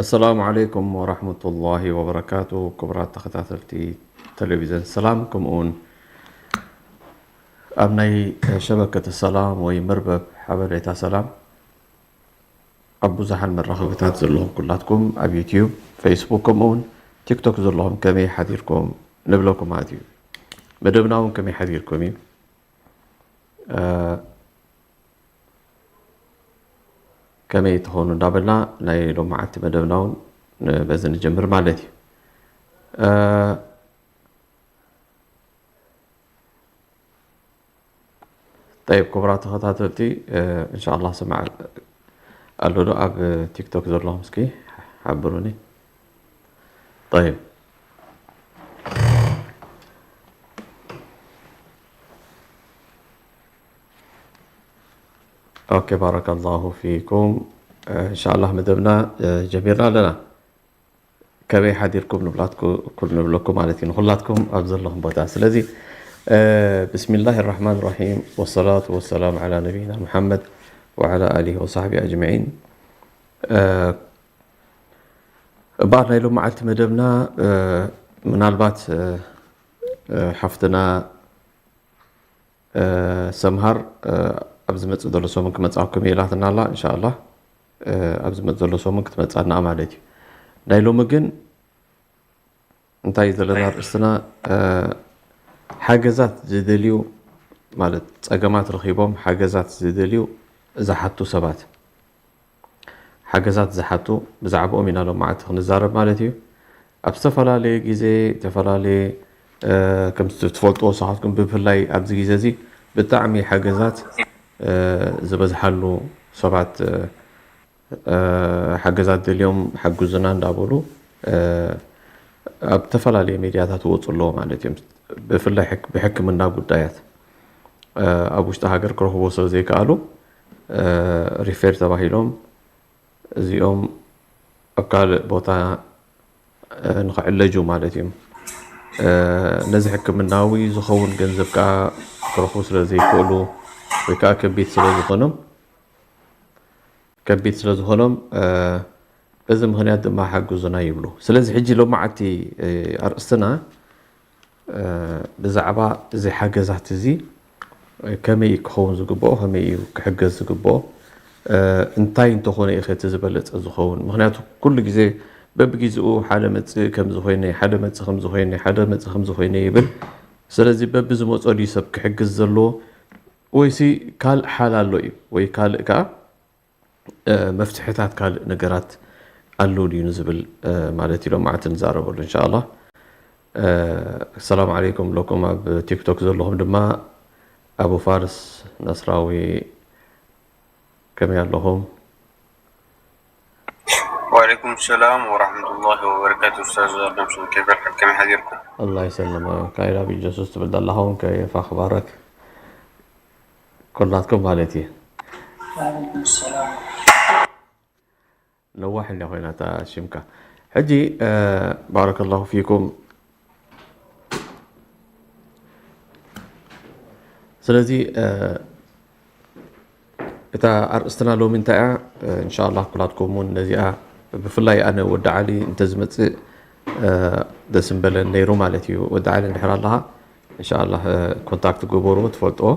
ኣሰላሙ ዓለይኩም ወራህመቱላሂ ወበረካቱ። ክቡራት ተኸታተልቲ ቴሌቪዝን ሰላም፣ ከምኡውን ኣብ ናይ ሸበከተ ሰላም ወይ መርበብ ሓበሬታ ሰላም ኣብ ብዙሓን መራኸብታት ዘለኹም ኩላትኩም፣ ኣብ ዩትዩብ፣ ፌስቡክ፣ ከምኡውን ቲክቶክ ዘለኹም ከመይ ሓዲርኩም ንብለኩም ማለት እዩ። መደብና እውን ከመይ ሓዲርኩም እዩ። ከመይ ትኾኑ እንዳበልና ናይ ሎማዓንቲ መደብና እውን በዚ ንጀምር ማለት እዩ። ጠይብ፣ ክቡራት ተኸታተልቲ፣ እንሻላ ስማዕ ኣሎ ዶ ኣብ ቲክቶክ ዘለኹም? እስኪ ሓብሩኒ። ጠይብ። ኦኬ፣ ባረከላሁ ፊኩም። እንሻላ መደብና ጀሚርና ኣለና። ከመይ ሓዲርኩም ንብላትኩ-፣ ኩል ንብለኩም ማለት እዩ፣ ንኹላትኩም ኣብ ዘለኹም ቦታ። ስለዚ፣ ብስሚላሂ ራሕማን ራሒም፣ ወሰላቱ ወሰላም ዓላ ነቢይና ሙሓመድ ወዓላ ኣሊሂ ወሳሕቢ ኣጅመዒን። እምበኣር ናይ ሎማዓልቲ መደብና፣ ምናልባት፣ ሓፍትና ሰምሃር ኣብ ዝመጽእ ዘሎ ሰሙን ክመጽኣኩም እየ ኢላትና ኣላ። እንሻላ ኣብ ዝመጽእ ዘሎ ሰሙን ክትመጽኣና ማለት እዩ። ናይ ሎሚ ግን እንታይ እዩ ዘለና ርእስትና? ሓገዛት ዝደልዩ፣ ማለት ጸገማት ረኺቦም ሓገዛት ዝደልዩ ዝሓቱ ሰባት፣ ሓገዛት ዝሓቱ ብዛዕባኦም ኢና ሎማዓንቲ ክንዛረብ ማለት እዩ። ኣብ ዝተፈላለየ ግዜ ዝተፈላለየ፣ ከምቲ ትፈልጥዎ ንስኻትኩም፣ ብፍላይ ኣብዚ ግዜ እዚ ብጣዕሚ ሓገዛት ዝበዝሓሉ፣ ሰባት ሓገዛት ደልዮም ሓግዙና እንዳበሉ ኣብ ዝተፈላለየ ሚድያታት ይወፁ ኣለዎ ማለት እዮም። ብፍላይ ሕክ-፣ ብሕክምና ጉዳያት ኣብ ውሽጢ ሃገር ክረኽቦ ስለ ዘይከኣሉ፣ ሪፌር ተባሂሎም እዚኦም ኣብ ካልእ ቦታ ንኽዕለጁ ማለት እዮም። ነዚ ሕክምናዊ ዝኸውን ገንዘብ ከዓ ክረኽቡ ስለ ዘይክእሉ ወይ ከዓ ከቢድ ስለ ዝኾኖም፣ ከቢድ ስለ ዝኾኖም፣ በዚ ምኽንያት ድማ ሓግዙና ይብሉ። ስለዚ ሕጂ ሎማዓንቲ ኣርእስትና ብዛዕባ እዚ ሓገዛት እዚ ከመይ እዩ ክኸውን ዝግብኦ፣ ከመይ እዩ ክሕገዝ ዝግብኦ፣ እንታይ እንተኾነ እዩ እቲ ዝበለጸ ዝኸውን? ምኽንያቱ ኩሉ ግዜ በብግዜኡ ሓደ መጽእ ከምዚ ኮይነ፣ ሓደ መጽእ ከምዚ ኮይነ፣ ሓደ መጽእ ከምዚ ኮይነ ይብል። ስለዚ በብዝመጾ ድዩ ሰብ ክሕግዝ ዘለዎ ወይሲ ካልእ ሓል ኣሎ እዩ? ወይ ካልእ ከኣ መፍትሕታት ካልእ ነገራት ኣሉ ድዩ ንዝብል ማለት እዩ ሎማዓንቲ ንዛረበሉ እንሻላ። ሰላም ዓለይኩም ለኩም ኣብ ቲክቶክ ዘለኹም ድማ ኣቡ ፋርስ ናስራዊ ከመይ ኣለኹም? وعليكم السلام ورحمة الله وبركاته أستاذ أدم سوكي، كيف الحال؟ كم حديركم؟ الله يسلمك. ካይራ ቢን ጀሱስ ትብል ዘለኻ እውን ከይፍ ኣኽባረክ? ኩላትኩም ማለት እዩ። وعليكم السلام. ነዋሕ እንዲያ ኮይና እታ ሽምካ። ሕጂ ባረከላሁ ፊኩም። ስለዚ እታ ኣርእስትና ሎሚ እንታይ እያ? እንሻላ ኩላትኩም እውን ነዚኣ፣ ብፍላይ ኣነ ወዲ ዓሊ እንተዝመፅእ ደስ ምበለን ነይሩ ማለት እዩ። ወዲ ዓሊ እንድሕር ኣለኻ እንሻላ ኮንታክት ግበርዎ፣ ትፈልጥዎ።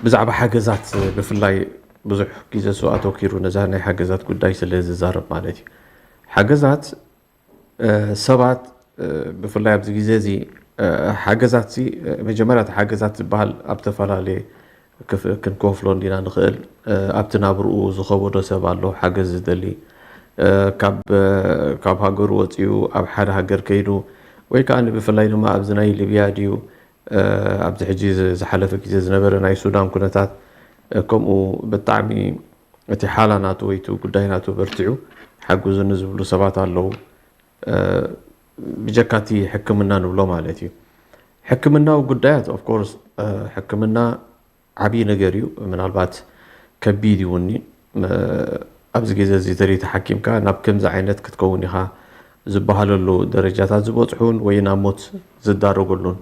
ብዛዕባ ሓገዛት ብፍላይ ብዙሕ ግዜ እሱ ኣተኪሩ ነዛ ናይ ሓገዛት ጉዳይ ስለ ዝዛረብ ማለት እዩ። ሓገዛት ሰባት ብፍላይ ኣብዚ ግዜ እዚ ሓገዛት ሲ መጀመርያ እቲ ሓገዛት ዝበሃል ኣብ ዝተፈላለየ ክንከፍሎ እንዲና ንኽእል። ኣብቲ ናብርኡ ዝኸበዶ ሰብ ኣሎ ሓገዝ ዝደሊ፣ ካብ ሃገሩ ወፂኡ ኣብ ሓደ ሃገር ከይዱ ወይ ከዓ ብፍላይ ድማ ኣብዚ ናይ ሊብያ ድዩ ኣብዚ ሕጂ ዝሓለፈ ግዜ ዝነበረ ናይ ሱዳን ኩነታት ከምኡ ብጣዕሚ እቲ ሓላ ናቱ ወይ እቲ ጉዳይ ናቱ በርቲዑ ሓግዙኒ ዝብሉ ሰባት ኣለዉ። ብጀካ እቲ ሕክምና ንብሎ ማለት እዩ። ሕክምናዊ ጉዳያት ኦፍኮርስ ሕክምና ዓብዪ ነገር እዩ። ምናልባት ከቢድ ይውኒ ኣብዚ ግዜ እዚ ተሪቲ ሓኪምካ ናብ ከምዚ ዓይነት ክትከውን ኢኻ ዝበሃለሉ ደረጃታት ዝበፅሑን ወይ ናብ ሞት ዝዳረገሉን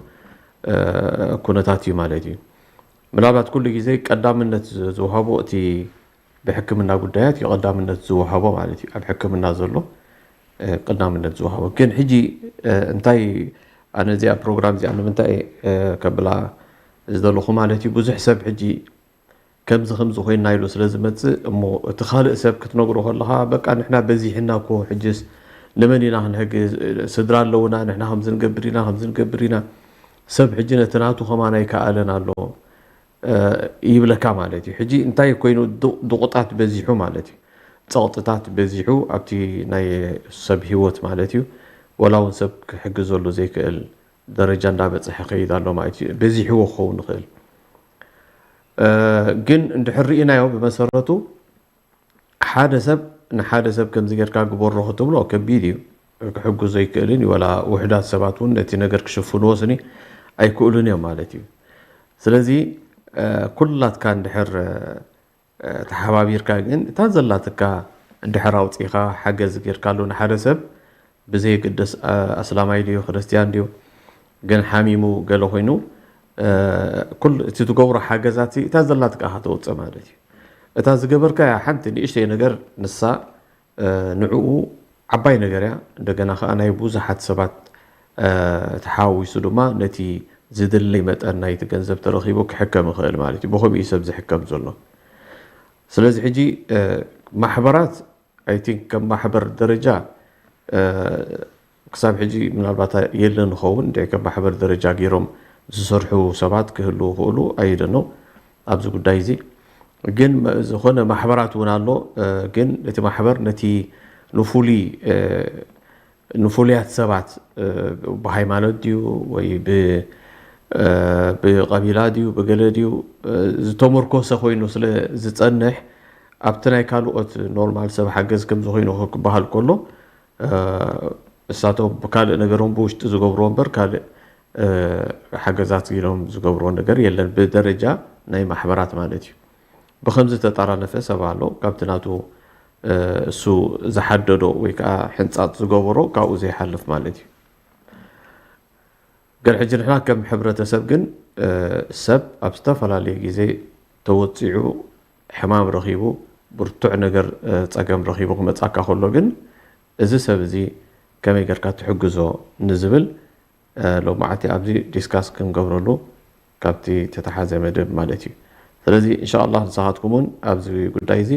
ኩነታት እዩ ማለት እዩ። ምናልባት ኩሉ ግዜ ቀዳምነት ዝውሃቦ እቲ ብሕክምና ጉዳያት እዩ ቀዳምነት ዝወሃቦ ማለት እዩ። ኣብ ሕክምና ዘሎ ቀዳምነት ዝወሃቦ ግን ሕጂ እንታይ ኣነ እዚኣ ፕሮግራም እዚኣ ንምንታይ ከብላ ዝደለኹ ማለት እዩ፣ ብዙሕ ሰብ ሕጂ ከምዚ ከምዚ ኮይና ኢሉ ስለ ዝመፅእ እሞ እቲ ካልእ ሰብ ክትነግሮ ከለኻ በቃ ንሕና በዚሕና እኮ ሕጅስ ንመን ኢና ክንሕግዝ? ስድራ ኣለውና፣ ንሕና ከምዚ ንገብር ኢና ከምዚ ንገብር ኢና። ሰብ ሕጂ ነቲ ናቱ ከማን ኣይከኣለን ኣሎ ይብለካ ማለት እዩ። ሕጂ እንታይ ኮይኑ ድቑጣት በዚሑ ማለት እዩ፣ ፀቕጥታት በዚሑ ኣብቲ ናይ ሰብ ህይወት ማለት እዩ። ወላ እውን ሰብ ክሕግዘሉ ዘይክእል ደረጃ እንዳበፀሐ ከይድ ኣሎ ማለት እዩ። በዚሕዎ ክኸውን ይኽእል። ግን እንድሕር ርኢናዮ ብመሰረቱ ሓደ ሰብ ንሓደ ሰብ ከምዚ ጌርካ ግበሮ ክትብሎ ከቢድ እዩ። ክሕግዞ ኣይክእልን እዩ። ወላ ውሕዳት ሰባት እውን ነቲ ነገር ክሽፍንዎ ስኒ ኣይክእሉን እዮም ማለት እዩ። ስለዚ ኩላትካ እንድሕር ተሓባቢርካ ግን እታ ዘላትካ እንድሕር ኣውፂኻ ሓገዝ ጌርካሉ ንሓደ ሰብ ብዘየገድስ ኣስላማይ ድዩ ክርስትያን ድዩ ግን ሓሚሙ ገለ ኮይኑ ኩሉ እቲ ትገብሮ ሓገዛት እታ ዘላትካ ከተውፅእ ማለት እዩ። እታ ዝገበርካያ ሓንቲ ንእሽተይ ነገር ንሳ ንዕኡ ዓባይ ነገር እያ። እንደገና ከዓ ናይ ብዙሓት ሰባት ተሓዋዊሱ ድማ ነቲ ዝድለይ መጠን ናይቲ ገንዘብ ተረኺቡ ክሕከም ይኽእል ማለት እዩ። ብኸምኡ እዩ ሰብ ዝሕከም ዘሎ። ስለዚ ሕጂ ማሕበራት ኣይ ቲንክ ከም ማሕበር ደረጃ ክሳብ ሕጂ ምናልባት የለን ይኸውን እንደ ከም ማሕበር ደረጃ ገይሮም ዝሰርሑ ሰባት ክህልዉ ክእሉ ኣይደኖ ኣብዚ ጉዳይ እዚ። ግን ዝኾነ ማሕበራት እውን ኣሎ። ግን እቲ ማሕበር ነቲ ንፍሉይ ንፍሉያት ሰባት ብሃይማኖት ድዩ ወይ ብቀቢላ ድዩ ብገለ ድዩ ዝተመርኮሰ ኮይኑ ስለ ዝፀንሕ ኣብቲ ናይ ካልኦት ኖርማል ሰብ ሓገዝ ከምዚ ኮይኑ ክበሃል ከሎ እሳቶም ብካልእ ነገሮም ብውሽጢ ዝገብርዎ እምበር ካልእ ሓገዛት ኢሎም ዝገብርዎ ነገር የለን። ብደረጃ ናይ ማሕበራት ማለት እዩ። ብከምዚ ተጠራነፈ ሰብ ኣሎ ካብቲ ናቱ እሱ ዝሓደዶ ወይ ከዓ ሕንፃፅ ዝገበሮ ካብኡ ዘይሓልፍ ማለት እዩ። ግን ሕጂ ንሕና ከም ሕብረተሰብ ግን ሰብ ኣብ ዝተፈላለየ ግዜ ተወፂዑ ሕማም ረኺቡ ብርቱዕ ነገር ፀገም ረኺቡ ክመፃካ ከሎ ግን እዚ ሰብ እዚ ከመይ ጌርካ ትሕግዞ ንዝብል ሎማዓቲ ኣብዚ ዲስካስ ክንገብረሉ ካብቲ ተተሓዘ መደብ ማለት እዩ። ስለዚ እንሻ ኣላህ ንስኻትኩም እውን ኣብዚ ጉዳይ እዚ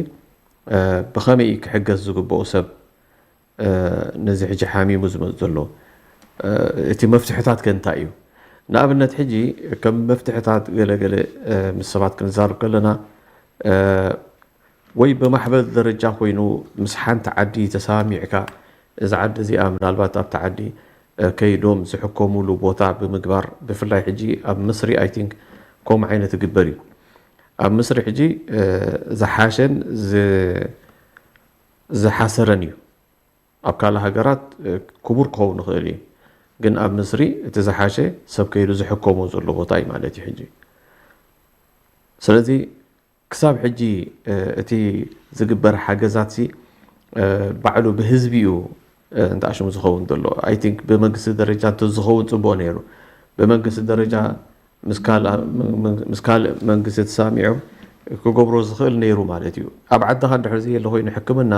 ብኸመይ ክሕገዝ ዝግብኦ ሰብ ነዚ ሕጂ ሓሚሙ ዝመፅ ዘሎ እቲ መፍትሕታት ከ እንታይ እዩ? ንኣብነት ሕጂ ከም መፍትሕታት ገለገለ ምስ ሰባት ክንዛርብ ከለና ወይ ብማሕበር ደረጃ ኮይኑ ምስ ሓንቲ ዓዲ ተሰማሚዕካ እዛ ዓዲ እዚኣ ምናልባት ኣብቲ ዓዲ ከይዶም ዝሕከሙሉ ቦታ ብምግባር ብፍላይ ሕጂ ኣብ ምስሪ ኣይ ቲንክ ከምኡ ዓይነት ይግበር እዩ። ኣብ ምስሪ ሕጂ ዝሓሸን ዝሓሰረን እዩ። ኣብ ካልእ ሃገራት ክቡር ክኸውን ይኽእል እዩ፣ ግን ኣብ ምስሪ እቲ ዝሓሸ ሰብ ከይዱ ዝሕከሞ ዘሎ ቦታ እዩ ማለት እዩ ሕጂ። ስለዚ ክሳብ ሕጂ እቲ ዝግበር ሓገዛትሲ ባዕሉ ብህዝቢ እዩ እንተኣሽሙ ዝኸውን ዘሎ። ኣይ ቲንክ ብመንግስቲ ደረጃ እንተዝኸውን ፅቡቕ ነይሩ። ብመንግስቲ ደረጃ ምስ ካልእ መንግስቲ ተሳሚዑ ክገብሮ ዝኽእል ነይሩ ማለት እዩ። ኣብ ዓድኻ እንድሕር ዘየለ ኮይኑ ሕክምና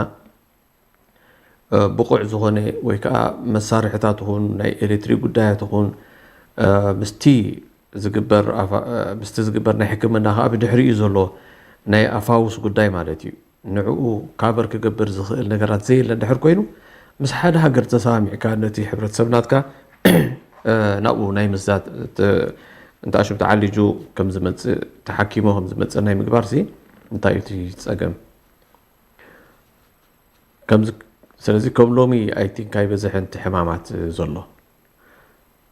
ብቑዕ ዝኾነ ወይ ከዓ መሳርሕታት ይኹን ናይ ኤሌክትሪክ ጉዳያት ይኹን ምስቲ ዝግበር ምስቲ ዝግበር ናይ ሕክምና ከዓ ብድሕሪኡ ዘሎ ናይ ኣፋውስ ጉዳይ ማለት እዩ። ንዕኡ ካቨር ክገብር ዝኽእል ነገራት ዘየለ እንድሕር ኮይኑ ምስ ሓደ ሃገር ተሰማሚዕካ ነቲ ሕብረተሰብ ናትካ ናብኡ ናይ ምዝዛት እንተኣሽም ተዓሊጁ ከም ዝመፅእ ተሓኪሞ ከም ዝመፅእ ናይ ምግባር ሲ እንታይ እዩ እቲ ፀገም? ስለዚ ከም ሎሚ ኣይ ቲንክ ኣይበዝሕን እቲ ሕማማት ዘሎ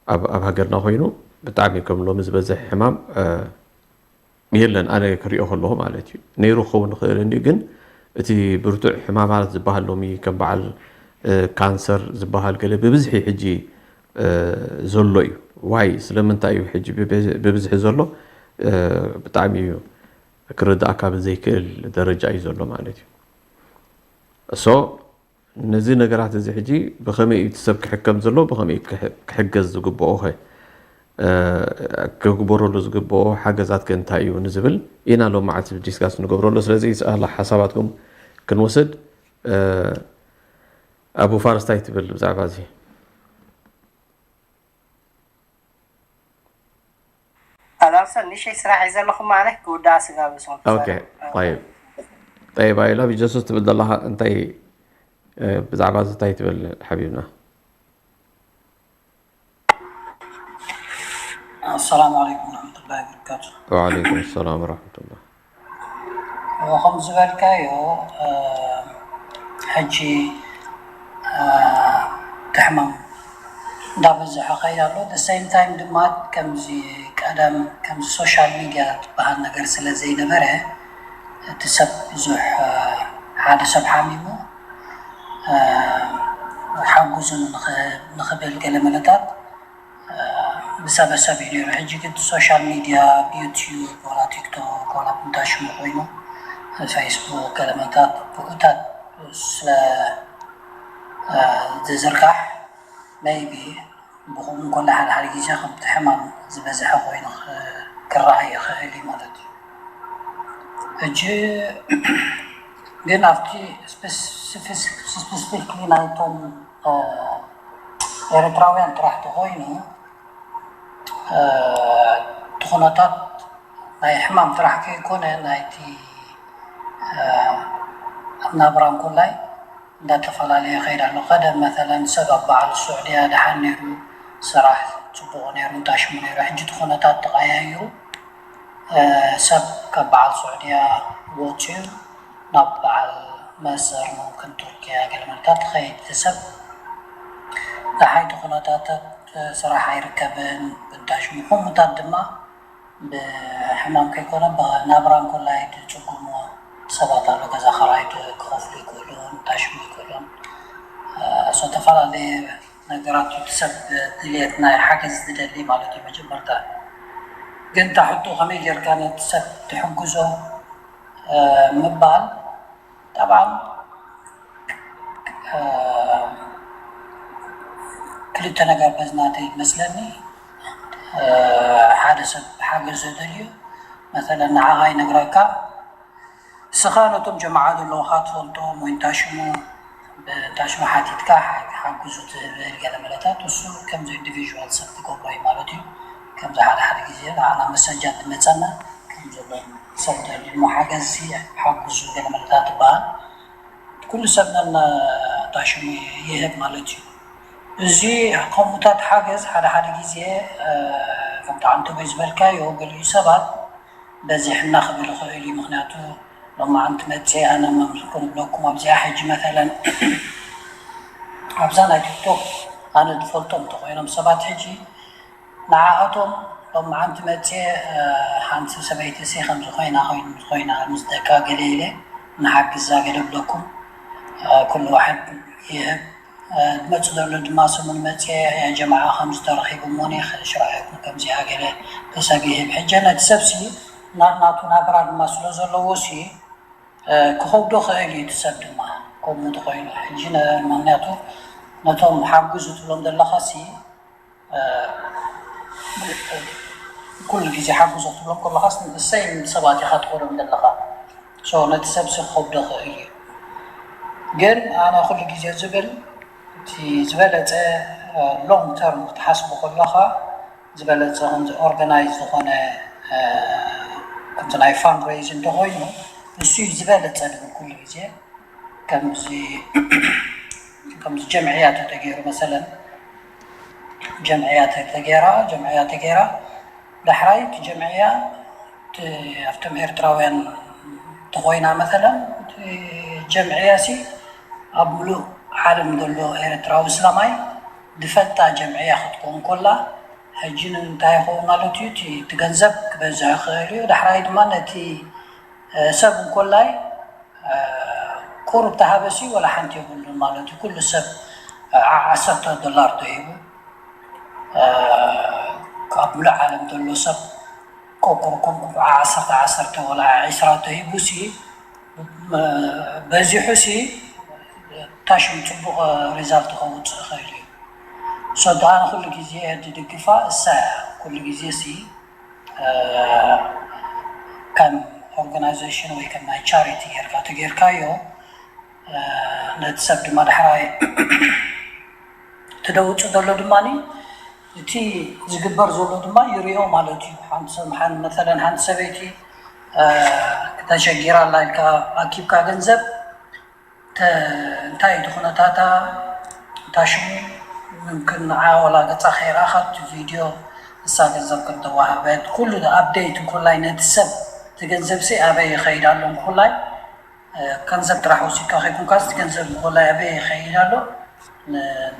ኣብ ሃገርና ኮይኑ ብጣዕሚ ከም ሎሚ ዝበዝሕ ሕማም የለን። ኣነ ክሪኦ ከለኹ ማለት እዩ። ነይሩ ክኸውን ይኽእል እንዲ ግን እቲ ብርቱዕ ሕማማት ዝበሃል ሎሚ ከም በዓል ካንሰር ዝበሃል ገለ ብብዝሒ ሕጂ ዘሎ እዩ። ዋይ ስለምንታይ እዩ ሕጂ ብብዝሒ ዘሎ? ብጣዕሚ እዩ ክርዳእካ ብዘይክእል ደረጃ እዩ ዘሎ ማለት እዩ። እሶ ነዚ ነገራት እዚ ሕጂ ብኸመይ እዩ እቲ ሰብ ክሕከም ዘሎ ብኸመይ ክሕገዝ ዝግብኦ ኸ ክግበረሉ ዝግብኦ ሓገዛት ከ እንታይ እዩ ንዝብል ኢና ሎም መዓልቲ ዲስካስ ንገብረሉ። ስለዚ ሓሳባትኩም ክንወስድ፣ ኣቡ ፋርስ እንታይ ትብል ብዛዕባ እዚ? ኣላርሰን ንሸይ ስራሕ እዩ ዘለኹም ማለት ክውዳእ ስጋብ ጠይብ ኣይላ ጀሱስ ትብል ዘለኻ እንታይ ብዛዕባ እዚ እንታይ ትብል ሓቢብና? ኣሰላሙ ዓለይኩም ወረሕመቱላሂ ወበረካቱ። ወዓለይኩም ሰላም ወረሕመቱላህ። ከም ዝበልካዮ ሕጂ እቲ ሕማም እንዳበዝሐ ከይድ ኣሎ። The same time ድማ ከምዚ ቀደም ከምዚ ሶሻል ሚድያ ዝበሃል ነገር ስለ ዘይነበረ እቲ ሰብ ብዙሕ ሓደ ሰብ ሓሚሙ ሓጉዙ ንኽብል ገለ መለታት ብሰበሰብ እዩ ነይሩ። ሕጂ ግን ሶሻል ሚድያ ብዩትዩብ ዋላ ቲክቶክ ዋላ ብንታ ሽሙ ኮይኑ ፌስቡክ ገለመታት ብኡታት ስለ ዝዝርጋሕ maybe ብኹም እንኮላ ሓደ ሓደ ግዜ ከምቲ ሕማም ዝበዝሐ ኮይኑ ክረኣይ ይኽእል እዩ ማለት እዩ። ሕጂ ግን ኣብቲ ስፔሲፊክሊ ናይቶም ኤርትራውያን ጥራሕ ተኾይኑ እቲ ኩነታት ናይ ሕማም ጥራሕ ከይኮነ ናይቲ ናብራ እንኮላይ እንዳተፈላለየ ይኸይድ ኣሎ። ቀደም መተለን ሰብ ኣብ በዓል ሱዕድያ ደሓን ነይሩ፣ ስራሕ ፅቡቕ ነይሩ፣ እንታይ ሽሙ ነይሩ። ሕጂ እቲ ኩነታት ተቐያይሩ፣ ሰብ ካብ በዓል ሱዕድያ ወፅዩ ናብ በዓል መሰር ሙምክን ቱርኪያ ገለመልታት ትኸይድ። እቲ ሰብ ደሓይቲ ኩነታታት ስራሕ ኣይርከብን፣ እንታይ ሽሙ ከምኡታት ድማ ብሕማም ከይኮነ ብናብራ እንኮላይ ዝፅጉሙ ሰባት ኣሎ። ገዛ ኸራይ ክኸፍሉ ይክእሉን ታሽሙ ይክእሉን። ዝተፈላለዩ ነገራት እቲ ሰብ ድልየት ናይ ሓገዝ ዝደሊ ማለት እዩ። መጀመርታ ግን ታሕቱ ከመይ ጌርካ ነቲ ሰብ ትሕግዞ ምባል ጠብዓን ክልተ ነገር በዝናተ ይመስለኒ። ሓደ ሰብ ሓገዝ ዘደልዩ መሰለ ንዓኻ ይነግረካ። ስኻ ነቶም ጀማዓ ዘለውኻ ትፈልጦም ወይ እንታሽሙ ብእንታሽሙ ሓቲትካ ሓግዙ ትብል ገለ መለታት እሱ ከምዚ ኢንዲቪዥዋል ሰብ ትገብሮ እዩ ማለት እዩ። ከምዚ ሓደ ሓደ ግዜ ንዓና መሰጃት ዝመፀና ከም ዘሎ ሰብ ደልሞ ሓገዝ ሓግዙ ገለ መለታት ትበሃል። ኩሉ ሰብ ነና እታሽሙ ይህብ ማለት እዩ። እዚ ከምኡታት ሓገዝ ሓደ ሓደ ግዜ ከምቲ ዓንተቦይ ዝበልካዮ ገሊኡ ሰባት በዚሕና ክብል ይኽእል እዩ። ምክንያቱ ሎማዓንቲ መፅየ ኣነ መምህር ክንብለኩም ኣብዚኣ ሕጂ መተለን ኣብዛ ናይ ቲክቶክ ኣነ ዝፈልጦም እንተኮይኖም ሰባት ሕጂ ንዓኣቶም ሎማዓንቲ መፅየ ሓንቲ ሰበይቲ ሲ ከምዚ ኮይና ኮይና ምስ ደቃ ገለ ኢለ ንሓግዛ ገለ ብለኩም ኩሉ ዋሕድ ይህብ ዝመፅ ዘሎ ድማ ሰሙን መፅየ ያ ጀማዓ ከምዚ ተረኪቡ እሞኒ ሽራይኩም ከምዚኣ ገለ ተሰብ ይህብ ሕጂ ነቲ ሰብሲ ናትናቱ ናብራ ድማ ስለ ዘለዎ ሲ ክኸብዶ ክእል እዩ እቲ ሰብ ድማ ከምኡ ተኮይኑ ሕጂ ምክንያቱ ነቶም ሓግዙ ትብሎም ዘለካ ሲ ኩሉ ግዜ ሓግዞ ትብሎም ከለካስ ንሰይ ሰባት ኢካ ትኮዶም ዘለካ so ነቲ ሰብ ሲ ክኸብዶ ክእል እዩ ግን ኣነ ኩሉ ግዜ ዝብል እቲ ዝበለፀ long term ክትሓስቡ ከለካ ዝበለፀ ከምዚ organize ዝኮነ ከምዚ ናይ fundraise እንተኮይኑ ንሱ እዩ ዝበለፀ ንብል ኩሉ ግዜ ከምዚ ከምዚ ጀምዕያ ተተገይሩ መሰለን ጀምዕያ ተተገይራ ጀምዕያ ተገይራ ዳሕራይ እቲ ጀምዕያ ኣብቶም ኤርትራውያን ተኮይና መሰለን ጀምዕያ ሲ ኣብ ሙሉእ ዓለም ዘሎ ኤርትራዊ እስላማይ ዝፈልጣ ጀምዕያ ክትከውን ኮላ ሕጂ እንታይ ይኸውን ማለት እዩ እቲ ገንዘብ ክበዝሕ ይኽእል እዩ ዳሕራይ ድማ ነቲ ሰብ እንኮላይ ቁሩብ ተሃበሲ ወላ ሓንቲ የብሉን ማለት እዩ ኩሉ ሰብ ዓሰርተ ዶላር ተሂቡ ካብ ሙሉእ ዓለም ዘሎ ሰብ ቆቁርኩም ዓሰርተ ዓሰርተ ወላ ዒስራ ተሂቡ ሲ በዚሑ ሲ ታሽም ፅቡቅ result ከውፅእ ይኽእል እዩ so ኣነ ኩሉ ግዜ ዝድግፋ እሳ እያ ኩሉ ግዜ ሲ ከም ኦርጋናይዜሽን ወይ ከም ናይ ቻሪቲ ጌርካ ተጌርካዮ ነቲ ሰብ ድማ ዳሕራይ ትደውፁ ዘሎ ድማ እቲ ዝግበር ዘሎ ድማ ይሪኦ ማለት እዩ። ሓንቲ ሰብ መሓን መተለን ሓንቲ ሰበይቲ ተሸጊራ ኣላ ኢልካ ኣኪብካ ገንዘብ እንታይ እቲ ኩነታታ እንታይ ሽሙ ምምክን ንዓ ወላ ገፃ ከይረኣኻ እቲ ቪድዮ እሳ ገንዘብ ከም ተዋሃበት ኩሉ ኣፕዴት እንኮላይ ነቲ ሰብ እቲ ገንዘብ ሲ ኣበይ ይኸይድ ኣሎ እንኮላይ ገንዘብ ጥራሕ ወሲድካ ከይኮንካ እቲ ገንዘብ እንኮላይ ኣበይ ይኸይድ ኣሎ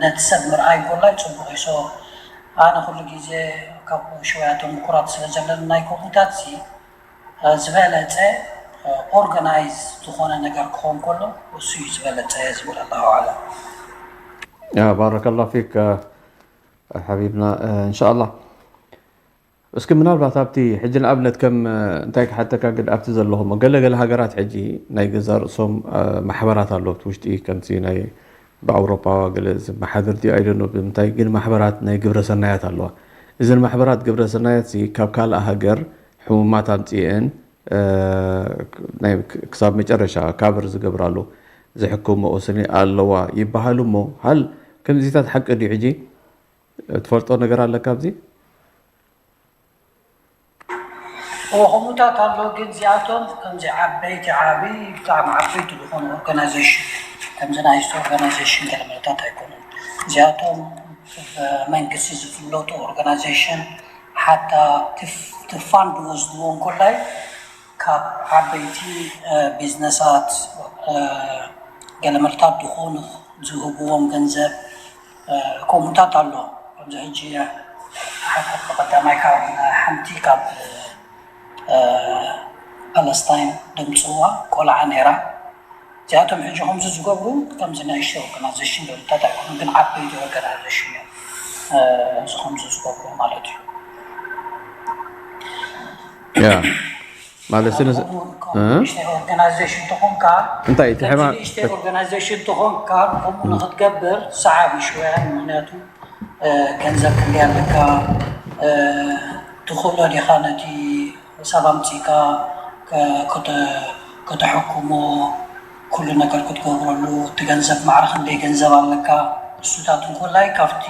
ነቲ ሰብ ምርኣይ እንኮላይ ፅቡቅ እዩ። ኣነ ኩሉ ግዜ ካብ ሽወያቶም ምኩራት ስለ ዘለኒ ናይ ኮምታት ዝበለፀ ኦርጋናይዝ ዝኾነ ነገር ክኾን ከሎ እሱ እዩ ዝበለፀ ዝብል ኣላሁ ኣዕለም። ባረከላ ፊክ ሓቢብና እንሻላ። እስኪ ምናልባት ኣብቲ ሕጂ ንኣብነት ከም እንታይ ክሓተካ ግድ ኣብቲ ዘለኹም ገለገለ ሃገራት ሕጂ ናይ ገዛ ርእሶም ማሕበራት ኣለዉ ኣብቲ ውሽጢ ከምቲ ናይ ብኣውሮፓ ገለ ዝመሓደር ድዩ ኣይደኖ ብምንታይ ግን ማሕበራት ናይ ግብረ ሰናያት ኣለዋ። እዘን ማሕበራት ግብረ ሰናያት ካብ ካልእ ሃገር ሕሙማት ኣምፅኤን ክሳብ መጨረሻ ካቨር ዝገብራሉ ዝሕክምኦ ስኒ ኣለዋ ይበሃል እሞ ሃል ከምዚታት ሓቂ ድዩ? ሕጂ ትፈልጦ ነገር ኣለካ ኣብዚ? እዎ ከምኡታት ኣሎ ግን እዚኣቶም ከምዚ ዓበይቲ ዓብይ ብጣዕሚ ዓበይቲ ዝኾኑ ኦርጋናይዜሽን ከምዚ ናይ ኦርጋናይዜሽን ገለመለታት ኣይኮኑን። እዚኣቶም ብመንግስቲ ዝፍለጡ ኦርጋናይዜሽን ሓታ ትፋንድ ወስድዎ እንኮላይ ካብ ዓበይቲ ቢዝነሳት ገለመለታት ዝኾኑ ዝህብዎም ገንዘብ ከምኡታት ኣሎ። ከምዚ ሕጂ ሓንቲ ቀዳማይ ካብ ሓንቲ ካብ ፓለስታይን ደምፅዋ ቆልዓ ነይራ። እዚኣቶም ሕጂ ከምዚ ዝገብሩ ከምዚ ናይ ሽተ ኦርጋናይዜሽን ደምታት ኣይኮኑ ግን ዓበይቲ ኦርጋናይዜሽን እዮም እዚ ከምዚ ዝገብሩ ማለት እዩ። ያ ማለት ስነ ኦርጋናይዜሽን ተኾንካ እንታይ እቲ ሕማ ኦርጋናይዜሽን ተኾንካ ከምኡ ንክትገብር ሰዓብ ይሽወያን ምክንያቱ ገንዘብ ክንደይ ኣለካ ትኽእሎ ዲኻ ነቲ ሰብ ኣምፂእካ ከተሕክሞ ኩሉ ነገር ክትገብረሉ እቲ ገንዘብ ማዕረ ክንደይ ገንዘብ ኣለካ እሱታት እንኮላይ ካብቲ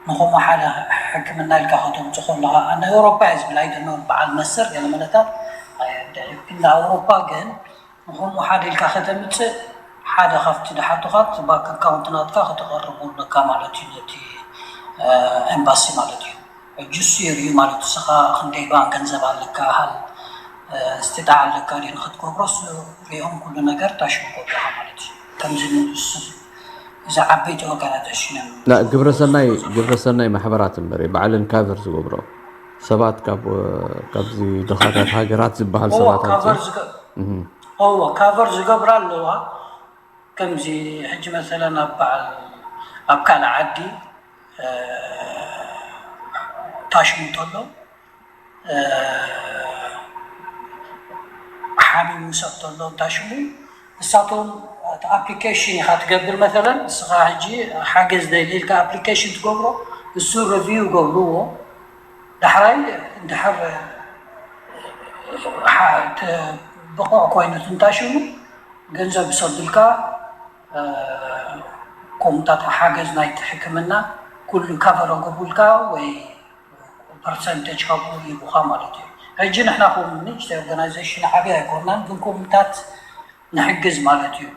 ንኸምኡ ሓደ ሕክምና ኢልካ ከተምፁ ከለኻ ናይ ኣውሮፓ እየ ዝብል ኣይደኖ በዓል መሰር ገለ መለታት ግን ኣውሮፓ ግን ንኸምኡ ሓደ ኢልካ ከተምፅእ ሓደ ካብቲ ድሓቱኻ ባንክ ኣካውንት ናትካ ከተቐርቡ ኣለካ ማለት እዩ ነቲ ኤምባሲ ማለት እዩ። ሕጂ እሱ የርእዩ ማለት እዩ። ንስኻ ክንደይ ባንክ ገንዘብ ኣለካ ሃል እስትጣዕ ኣለካ ድዩ ንክትገብሮ እሱ ሪኦም ኩሉ ነገር ታሽሙ ከብለኻ ማለት እዩ። ከምዚ ንሱ እዚ ዓበይቲ ኦርጋናይዜሽን እዮም። ላ ግብረሰናይ ግብረሰናይ ማሕበራት እምበር ባዕለን ካቨር ዝገብሮ ሰባት ካብ ካብዚ ድኻታት ሃገራት ዝበሃል ሰባት እዎ ካቨር ዝገብራ ኣለዋ። ከምዚ ሕጂ መሰለን ኣብ በዓል ኣብ ካልእ ዓዲ ታሽሙ ተሎ ሓሚሙ ሰብ ተሎ እንታሽሙ ንሳቶም እቲ ኣፕሊኬሽን ኢኻ ትገብር መሰለን እስኻ ሕጂ ሓገዝ ደሊ ኢልካ ኣፕሊኬሽን ትገብሮ እሱ ሪቪው ገብርዎ ዳሕራይ እንድሕር ብቑዕ ኮይኑ ትንታሽሙ ገንዘብ ይሰዱልካ ከምኡታት ሓገዝ ናይቲ ሕክምና ኩሉ ካቨር ኣገብሩልካ ወይ ፐርሰንቴጅ ካብኡ ይቡኻ ማለት እዩ። ሕጂ ንሕና ከም ንእሽተይ ኦርጋናይዜሽን ዓብዪ ኣይኮናን ግን ከምኡታት ንሕግዝ ማለት እዩ።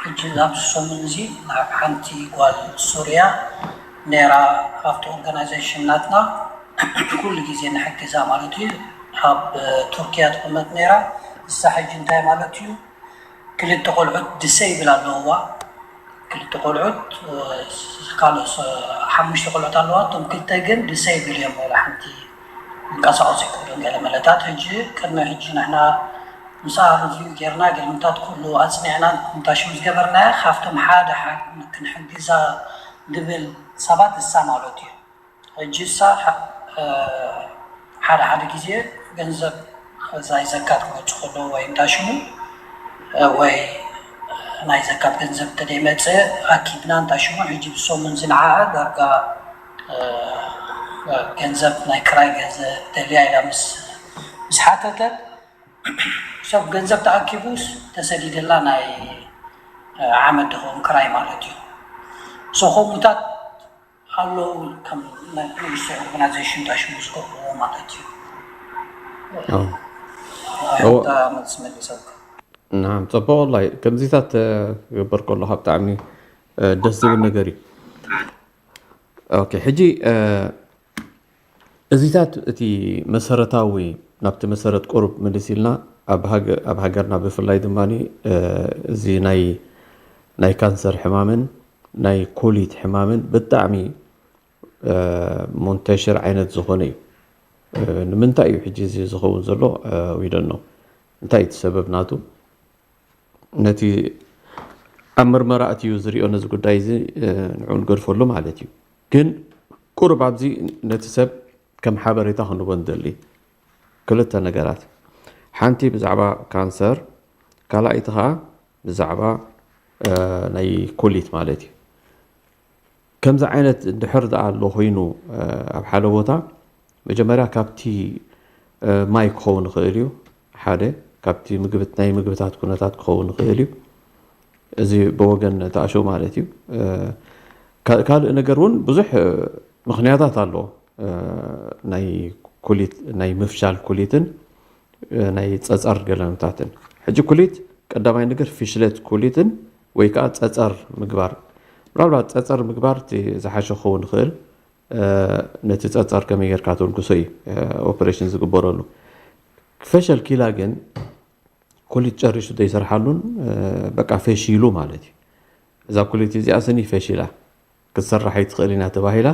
ሕጂ ኣብዚ ሰሙን እዚ ናብ ሓንቲ ጓል ሱርያ ነይራ ኣብቲ ኦርጋናይዜሽን ናትና ኩሉ ግዜ ንሕግዛ ማለት እዩ። ኣብ ቱርኪያ ትቕመጥ ነይራ እሳ ሕጂ እንታይ ማለት እዩ ክልተ ቆልዑት ዲሰይብል ኣለውዋ ክልተ ቆልዑት ካልኦት ሓሙሽተ ቆልዑት ኣለዋ እቶም ክልተ ግን ዲሰይብል እዮም ወላ ሓንቲ ይንቀሳቀሱ ኣይክእሉን ገለ መለታት ሕጂ ቅድሚ ሕጂ ንሕና ምስኣ ሪቪው ጌርና ገለመለታት ኩሉ ኣፅኒዕና እንታይ ሽም ዝገበርናዮ ካብቶም ሓደ ክንሕግዛ ዝብል ሰባት እሳ ማለት እዩ። ሕጂ እሳ ሓደ ሓደ ግዜ ገንዘብ እዛ ይዘካት ክመፁ ከለዉ ወይ እንታይ ሽሙ ወይ ናይ ዘካት ገንዘብ እንተደይመፀ ኣኪብና እንታይ ሽሙ ሕጂ ብሰሙን ዝንዓኣ ዳርጋ ገንዘብ ናይ ክራይ ገንዘብ ደልያ ኢላ ምስ ምስ ሓተተት፣ ሰብ ገንዘብ ተኣኪቡስ ተሰዲደላ ናይ ዓመት ድኸውን ክራይ ማለት እዩ። ሶ ከምኡታት ኣለዉ፣ ከም ናይ ፖሊሲ ኦርጋናይዜሽን ዳሽሙ ዝገብርዎ ማለት እዩ። እታ መልሲ መሊሰልካ። ናም፣ ጽቡቕ። ወላሂ ከምዚታት ክግበር ከሎ ካብ ብጣዕሚ ደስ ዝብል ነገር እዩ። ኦኬ፣ ሕጂ እዚታት እቲ መሰረታዊ፣ ናብቲ መሰረት ቁሩብ ምልስ ኢልና፣ ኣብ ሃገ- ኣብ ሃገርና ብፍላይ ድማ እዚ ናይ ናይ ካንሰር ሕማምን ናይ ኩሊት ሕማምን ብጣዕሚ ሙንተሽር ዓይነት ዝኾነ እዩ። ንምንታይ እዩ ሕጂ እዚ ዝኸውን ዘሎ? ዊደን ነው። እንታይ እቲ ሰበብ ናቱ? ነቲ ኣብ ምርመራ ኣትዩ ዝሪኦ ነዚ ጉዳይ እዚ ንዑ ንገድፈሉ ማለት እዩ። ግን ቁሩብ ኣብዚ ነቲ ሰብ ከም ሓበሬታ ክንቦ ንደሊ ክልተ ነገራት፣ ሓንቲ ብዛዕባ ካንሰር፣ ካልኣይቲ ከዓ ብዛዕባ ናይ ኩሊት ማለት እዩ። ከምዚ ዓይነት እንድሕር ደኣ ኣሎ ኮይኑ ኣብ ሓደ ቦታ፣ መጀመርያ ካብቲ ማይ ክኸውን ይኽእል እዩ። ሓደ ካብቲ ምግብት ናይ ምግብታት ኩነታት ክኸውን ይኽእል እዩ። እዚ ብወገን ተኣሸው ማለት እዩ። ካልእ ነገር እውን ብዙሕ ምኽንያታት ኣለዎ። ናይ ኩሊት ናይ ምፍሻል ኩሊትን ናይ ፀፀር ገለምታትን። ሕጂ ኩሊት ቀዳማይ ነገር ፍሽለት ኩሊትን ወይ ከዓ ፀፀር ምግባር። ምናልባት ፀፀር ምግባር እቲ ዝሓሸ ክኸውን ይኽእል። ነቲ ፀፀር ከመይ ጌርካ ተልግሶ እዩ ኦፕሬሽን ዝግበረሉ። ፈሸል ኪላ ግን ኩሊት ጨሪሱ ዘይሰርሓሉን በቃ ፈሺሉ ማለት እዩ። እዛ ኩሊት እዚኣ ስኒ ፈሺላ ክትሰርሕ ኣይትኽእል ኢና ተባሂላ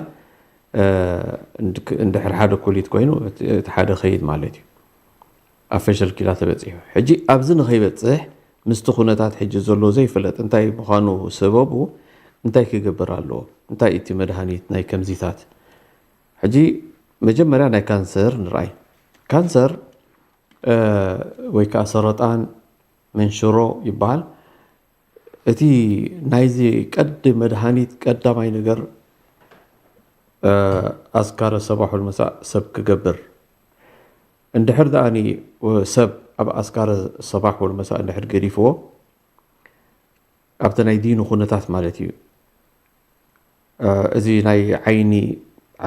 እንድሕር ሓደ ኩሊት ኮይኑ እቲ ሓደ ኸይድ ማለት እዩ። ኣብ ፈሸል ኪላ ተበፂሑ። ሕጂ ኣብዚ ንኸይበፅሕ ምስቲ ኩነታት ሕጂ ዘሎ ዘይፍለጥ እንታይ ምዃኑ ሰበቡ እንታይ ክገብር ኣለዎ? እንታይ እቲ መድሃኒት ናይ ከምዚታት? ሕጂ መጀመርያ ናይ ካንሰር ንርኣይ። ካንሰር ወይ ከዓ ሰረጣን መንሽሮ ይበሃል። እቲ ናይዚ ቀዲ መድሃኒት ቀዳማይ ነገር ኣስካረ ሰባሕ ወልመሳእ ሰብ ክገብር። እንድሕር ደኣኒ ሰብ ኣብ ኣስካረ ሰባሕ ወልመሳእ እንድሕር ገዲፍዎ፣ ኣብቲ ናይ ዲኑ ኩነታት ማለት እዩ። እዚ ናይ ዓይኒ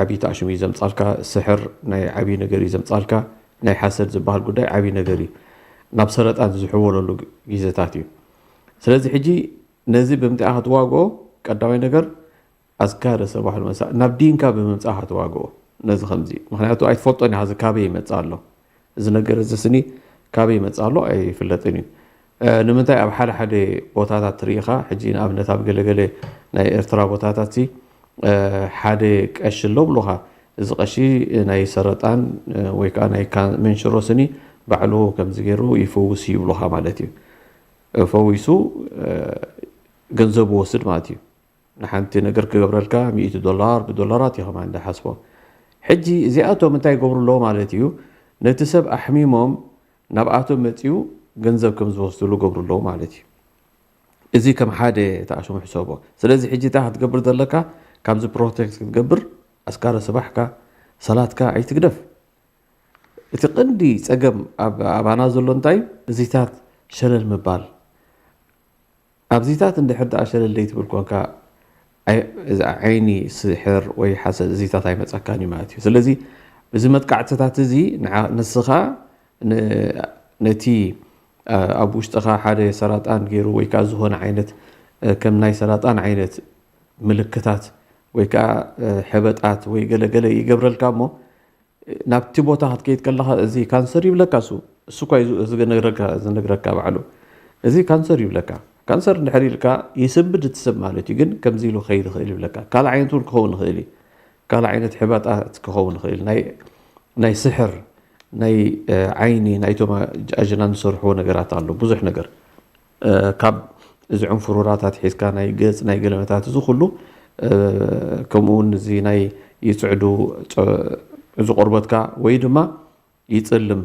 ዓብዪ ተኣሽሙ እዩ ዘምፃልካ፣ ስሕር ናይ ዓብዪ ነገር እዩ ዘምፃልካ፣ ናይ ሓሰድ ዝበሃል ጉዳይ ዓብዪ ነገር እዩ። ናብ ሰረጣን ዝሕወለሉ ግዜታት እዩ። ስለዚ ሕጂ ነዚ ብምንታይ ክትዋግኦ? ቀዳማይ ነገር ኣዝካረ ሰባሕ ወልመሳእ ናብ ዲንካ ብምምፃእ ክትዋግኦ ነዚ ከምዚ። ምክንያቱ ኣይትፈልጦን ኢኻ እዚ ካበይ ይመፅእ ኣሎ። እዚ ነገር እዚ ስኒ ካበይ ይመፅእ ኣሎ ኣይፍለጥን እዩ። ንምንታይ ኣብ ሓደ ሓደ ቦታታት ትርኢኻ፣ ሕጂ ንኣብነት ኣብ ገለገለ ናይ ኤርትራ ቦታታት ሓደ ቀሺ ኣሎ ብሉኻ፣ እዚ ቀሺ ናይ ሰረጣን ወይ ከዓ ናይ መንሽሮ ስኒ ባዕሉ ከምዚ ገይሩ ይፈውስ ይብሉኻ ማለት እዩ። ፈዊሱ ገንዘብ ወስድ ማለት እዩ። ንሓንቲ ነገር ክገብረልካ ሚእቲ ዶላር ብዶላራት እዩ ከማን እንዳሓስቦ። ሕጂ እዚኣቶም እንታይ ይገብሩ ኣለዉ ማለት እዩ? ነቲ ሰብ ኣሕሚሞም ናብኣቶም መፅኡ ገንዘብ ከም ዝወስድሉ ገብሩ ኣለዉ ማለት እዩ። እዚ ከም ሓደ ተኣሽሙ ሕሰቦ። ስለዚ ሕጂ እንታይ ክትገብር ዘለካ? ካብዚ ፕሮቴክት ክትገብር ኣስካረ ስባሕካ ሰላትካ ኣይትግደፍ። እቲ ቀንዲ ፀገም ኣብ ኣባና ዘሎ እንታይ? እዚታት ሸለል ምባል። ኣብዚታት እንድሕር ደኣ ሸለል ዘይትብል ኮንካ፣ ዓይኒ ስሕር ወይ ሓሰድ እዚታት ኣይመፀካን እዩ ማለት እዩ። ስለዚ እዚ መጥቃዕትታት እዚ ንስኻ ነቲ ኣብ ውሽጥኻ ሓደ ሰራጣን ገይሩ ወይ ከዓ ዝኾነ ዓይነት ከም ናይ ሰራጣን ዓይነት ምልክታት ወይ ከዓ ሕበጣት ወይ ገለገለ ይገብረልካ እሞ ናብቲ ቦታ ክትከይድ ከለኻ እዚ ካንሰር ይብለካ እሱ እሱ እኳ እዩ ዝነግረካ ባዕሉ። እዚ ካንሰር ይብለካ። ካንሰር እንድሕር ኢልካ ይስንብድ እቲ ሰብ ማለት እዩ። ግን ከምዚ ኢሉ ክኸይድ ይኽእል ይብለካ። ካልእ ዓይነት እውን ክኸውን ይኽእል እዩ። ካልእ ዓይነት ሕበጣት ክኸውን ይኽእል፣ ናይ ስሕር፣ ናይ ዓይኒ፣ ናይቶም ኣጅናን ዝሰርሕዎ ነገራት ኣሎ። ብዙሕ ነገር ካብ እዚ ዕንፍሩራት ኣትሒዝካ ናይ ገፅ ናይ ገለመታት እዚ ኩሉ ከምኡ እውን እዚ ናይ ይፅዕዱ እዚ ቆርበትካ ወይ ድማ ይፅልም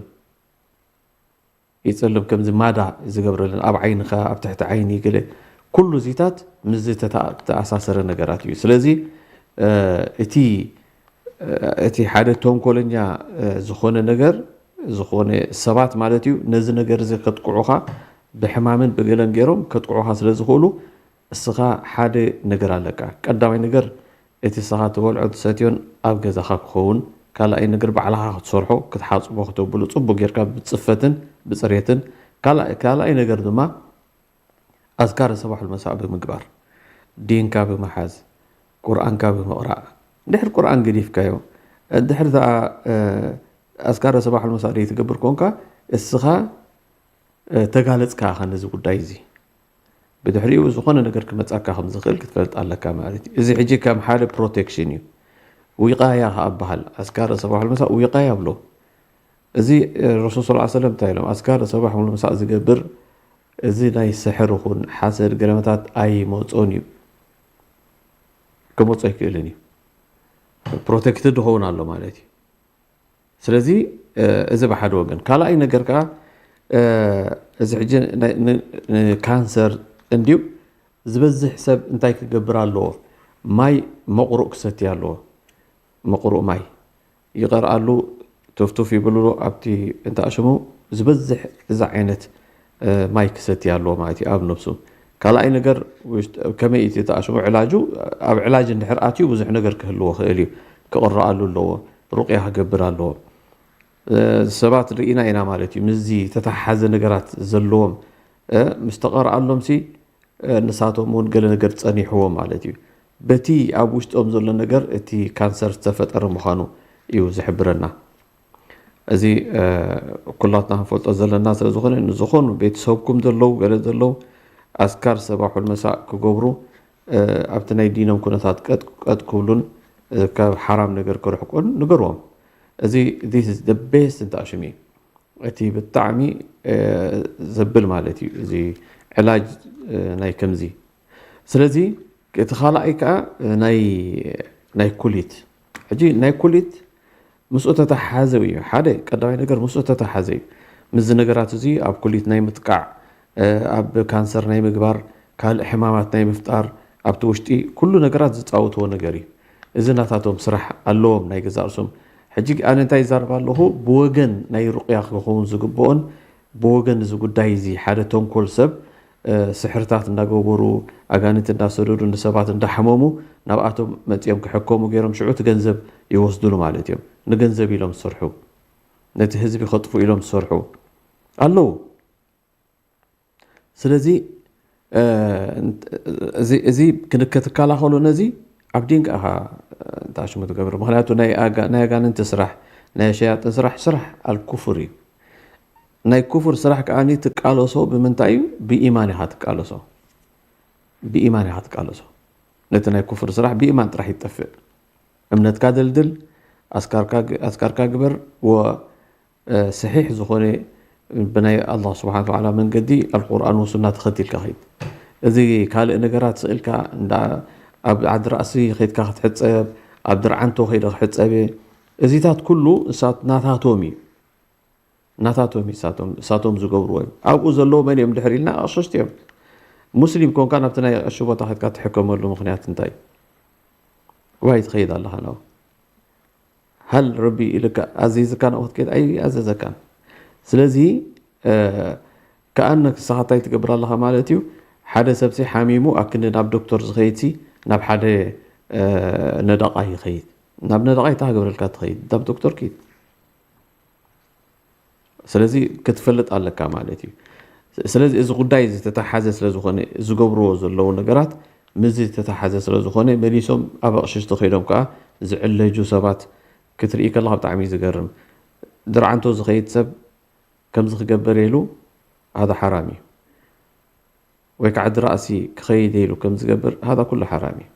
ይፅልም ከምዚ ማዳ ዝገብረልን ኣብ ዓይንኻ ኣብ ትሕቲ ዓይኒ ገለ ኩሉ እዚታት ምስዚ ተተኣሳሰረ ነገራት እዩ። ስለዚ እቲ እቲ ሓደ ተንኮለኛ ዝኾነ ነገር፣ ዝኾነ ሰባት ማለት እዩ፣ ነዚ ነገር እዚ ከጥቅዑኻ ብሕማምን ብገለን ገይሮም ከጥቅዑኻ ስለ ዝኽእሉ፣ እስኻ ሓደ ነገር ኣለካ። ቀዳማይ ነገር እቲ እስኻ ትበልዖ ትሰትዮን ኣብ ገዛኻ ክኸውን፣ ካልኣይ ነገር ባዕልኻ ክትሰርሖ፣ ክትሓጽቦ፣ ክተብሎ፣ ጽቡቅ ጌርካ ብጽፈትን ብጽሬትን። ካልኣይ ነገር ድማ ኣዝካር ሰባሕ መሳእ ብምግባር፣ ዲንካ ብምሓዝ፣ ቁርኣንካ ብምቕራእ። ድሕሪ ቁርኣን ገዲፍካዮ፣ ድሕሪ እታ ኣዝካር ሰባሕ መሳእ ደይ ትገብር ኮንካ፣ እስኻ ተጋለጽካ ኢኻ ነዚ ጉዳይ እዚ። ብድሕሪኡ ዝኾነ ነገር ክመጻካ ከም ዝኽእል ክትፈልጥ ኣለካ ማለት እዩ። እዚ ሕጂ ከም ሓደ ፕሮቴክሽን እዩ። ዊቃያ ከኣ በሃል። ኣዝካር ሰባሕ መሳእ ዊቃያ ብሎ። እዚ ረሱል ሰለላሁ ዐለይሂ ወሰለም እንታይ ኢሎም? ኣዝካር ሰባሕ ሙሉ ምሳእ ዝገብር፣ እዚ ናይ ስሕር ይኹን ሓሰድ ገለመታት ኣይመጾን እዩ። ክመጾ ኣይክእልን እዩ። ፕሮቴክትድ ይኸውን ኣሎ ማለት እዩ። ስለዚ እዚ ብሓደ ወገን። ካልኣይ ነገር ከኣ እዚ ሕጂ ናይ- ን- ንካንሰር እንድዩ ዝበዝሕ ሰብ እንታይ ክገብር ኣለዎ? ማይ መቑሩእ ክሰቲ ኣለዎ። መቑሩእ ማይ ይቐርኣሉ፣ ቱፍቱፍ ይብልሉ። ኣብቲ እንተ ኣሽሙ ዝበዝሕ እዛ ዓይነት ማይ ክሰቲ ኣለዎ ማለት እዩ ኣብ ነብሱ። ካልኣይ ነገር ውሽጥ- ከመይ እቲ ተኣሽሙ ዕላጁ ኣብ ዕላጅ እንድሕር ኣትዩ ብዙሕ ነገር ክህልዎ ክእል እዩ። ክቕረኣሉ ኣለዎ፣ ሩቅያ ክገብር ኣለዎ። ሰባት ርኢና ኢና ማለት እዩ። ምስዚ ተተሓሓዘ ነገራት ዘለዎም ምስ ተቐርኣሎም ሲ ንሳቶም እውን ገለ ነገር ጸኒሕዎም ማለት እዩ። በቲ ኣብ ውሽጦም ዘሎ ነገር እቲ ካንሰር ዝተፈጠረ ምዃኑ እዩ ዝሕብረና። እዚ ኩላትና ክንፈልጦ ዘለና ስለ ዝኾነ ንዝኾኑ ቤተሰብኩም ዘለዉ ገለ ዘለዉ ኣስካር ሰባሑል መሳእ ክገብሩ ኣብቲ ናይ ዲኖም ኩነታት ቀጥ ክብሉን ካብ ሓራም ነገር ክርሕቁን ንገርዎም። እዚ this is the best እንተ ኣሽም እዩ። እቲ ብጣዕሚ ዘብል ማለት እዩ እዚ ዕላጅ ናይ ከምዚ። ስለዚ እቲ ካልኣይ ከዓ ናይ ኩሊት ሕጂ ናይ ኩሊት ምስኡ ተተሓዘ እዩ። ሓደ ቀዳማይ ነገር ምስኡ ተተሓዘ እዩ። ምስዚ ነገራት እዚ ኣብ ኩሊት ናይ ምጥቃዕ፣ ኣብ ካንሰር ናይ ምግባር፣ ካልእ ሕማማት ናይ ምፍጣር ኣብቲ ውሽጢ ኩሉ ነገራት ዝፃወትዎ ነገር እዩ። እዚ ናታቶም ስራሕ ኣለዎም ናይ ገዛእ ርእሶም። ሕጂ ኣነ እንታይ ይዛረብ ኣለኹ? ብወገን ናይ ሩቅያ ክኸውን ዝግብኦን ብወገን እዚ ጉዳይ እዚ ሓደ ተንኮል ሰብ ስሕርታት እንዳገበሩ ኣጋንንቲ እንዳሰደዱ ንሰባት እንዳሓመሙ ናብኣቶም መፂኦም ክሕከሙ ገይሮም ሽዑ እቲ ገንዘብ ይወስድሉ ማለት እዮም። ንገንዘብ ኢሎም ዝሰርሑ ነቲ ህዝቢ ከጥፉ ኢሎም ዝሰርሑ ኣለዉ። ስለዚ እዚ ክንከትከላኸሎ ነዚ ኣብ ዲንካ ኢኻ እንታይ ሽሙ ትገብር ምክንያቱ ናይ ኣጋንንቲ ስራሕ ናይ ሸያጥን ስራሕ ስራሕ ኣልኩፍር እዩ። ናይ ኩፍር ስራሕ ከኣ ትቃለሶ ብምንታይ እዩ? ብኢማን ኢኻ ትቃለሶ። ብኢማን ኢኻ ትቃለሶ። ነቲ ናይ ኩፍር ስራሕ ብኢማን ጥራሕ ይጠፍእ። እምነትካ ደልድል፣ ኣስካርካ ግበር፣ ወ ስሒሕ ዝኾነ ብናይ ኣላህ ስብሓን ወተዓላ መንገዲ ኣልቁርኣን ወሱና ተኸቲልካ ኸይድ። እዚ ካልእ ነገራት ስእልካ እንዳ ኣብ ዓዲ ራእሲ ኸይድካ ክትሕፀብ፣ ኣብ ድርዓንቶ ኸይደ ክሕፀብ እየ። እዚታት ኩሉ እሳት ናታቶም እዩ። ናታቶም እዩ እሳቶም፣ እሳቶም ዝገብርዎ እዩ። ኣብኡ ዘለዉ መን እዮም ድሕር ኢልና ኣቕሽሽቲ እዮም። ሙስሊም ኮንካ ናብቲ ናይ ቀሺ ቦታ ኸይድካ ትሕከመሉ ምኽንያት እንታይ እዩ? ዋይ ትኸይድ ኣለኻ ናብኡ። ሃል ረቢ ኢልካ ኣዚዝካ ናብኡ ክትከይድ ኣይኣዘዘካን። ስለዚ ከኣነ ክሳኻ እንታይ ትገብር ኣለኻ ማለት እዩ። ሓደ ሰብሲ ሓሚሙ ኣክንዲ ናብ ዶክተር ዝኸይድሲ ናብ ሓደ ነዳቓይ ይኸይድ። ናብ ነዳቓይ እንታይ ክገብረልካ ትኸይድ? ናብ ዶክተር ኪድ። ስለዚ ክትፈልጥ ኣለካ ማለት እዩ። ስለዚ እዚ ጉዳይ ዝተተሓዘ ስለ ዝኾነ ዝገብርዎ ዘለዉ ነገራት ምስዚ ዝተተሓዘ ስለ ዝኾነ መሊሶም ኣብ ኣቕሽሽቲ ከይዶም ከዓ ዝዕለጁ ሰባት ክትርኢ ከለኻ ብጣዕሚ እዩ ዝገርም። ድርዓንቶ ዝኸይድ ሰብ ከምዚ ክገበር ኢሉ ሃዳ ሓራም እዩ። ወይ ከዓ ድራእሲ ክኸይድ ኢሉ ከም ዝገብር ሃዳ ኩሉ ሓራም እዩ።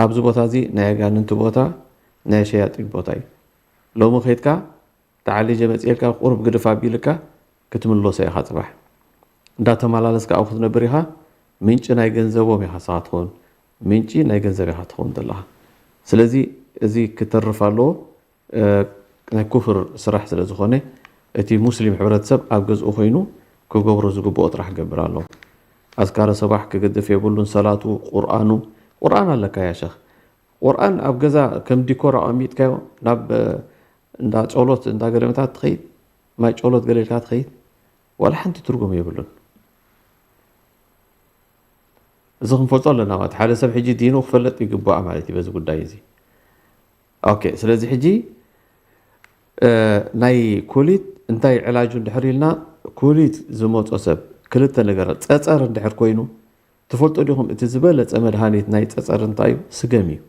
ኣብዚ ቦታ እዚ ናይ ኣጋንንቲ ቦታ ናይ ሸያጢን ቦታ እዩ። ሎሚ ከይድካ ተዓሊጀ መፅኤልካ ቁሩብ ግድፍ ኣቢልካ ክትምለሶ ኢኻ ፅባሕ እንዳተመላለስካ ኣብኡ ክትነብር ኢኻ። ምንጪ ናይ ገንዘቦም ኢኻ ስኻ ትኸውን። ምንጪ ናይ ገንዘብ ኢኻ ትኸውን ዘለኻ። ስለዚ እዚ ክተርፍ ኣለዎ። ናይ ኩፍር ስራሕ ስለ ዝኾነ እቲ ሙስሊም ሕብረተሰብ ኣብ ገዝኡ ኮይኑ ክገብሮ ዝግብኦ ጥራሕ ክገብር ኣለዎ። ኣዝካረ ሰባሕ ክገድፍ የብሉን። ሰላቱ፣ ቁርኣኑ፣ ቁርኣን ኣለካ ያ ሸኽ ቁርኣን ኣብ ገዛ ከም ዲኮር ኣቐሚጥካዮ ናብ እንዳ ጸሎት እንዳ ገለመታት ትኸይድ፣ ማይ ጸሎት ገለ ኢልካ ትኸይድ፣ ዋላ ሓንቲ ትርጉም የብሉን። እዚ ክንፈልጦ ኣለና ማለት ሓደ ሰብ ሕጂ ዲኑ ክፈለጥ ይግባእ ማለት እዩ በዚ ጉዳይ እዚ። ኦኬ ስለዚ ሕጂ ናይ ኩሊት እንታይ ዕላጁ እንድሕር ኢልና፣ ኩሊት ዝመፆ ሰብ ክልተ ነገር ጸጸር እንድሕር ኮይኑ፣ ትፈልጦ ዲኹም እቲ ዝበለፀ መድሃኒት ናይ ጸጸር እንታይ እዩ? ስገም እዩ።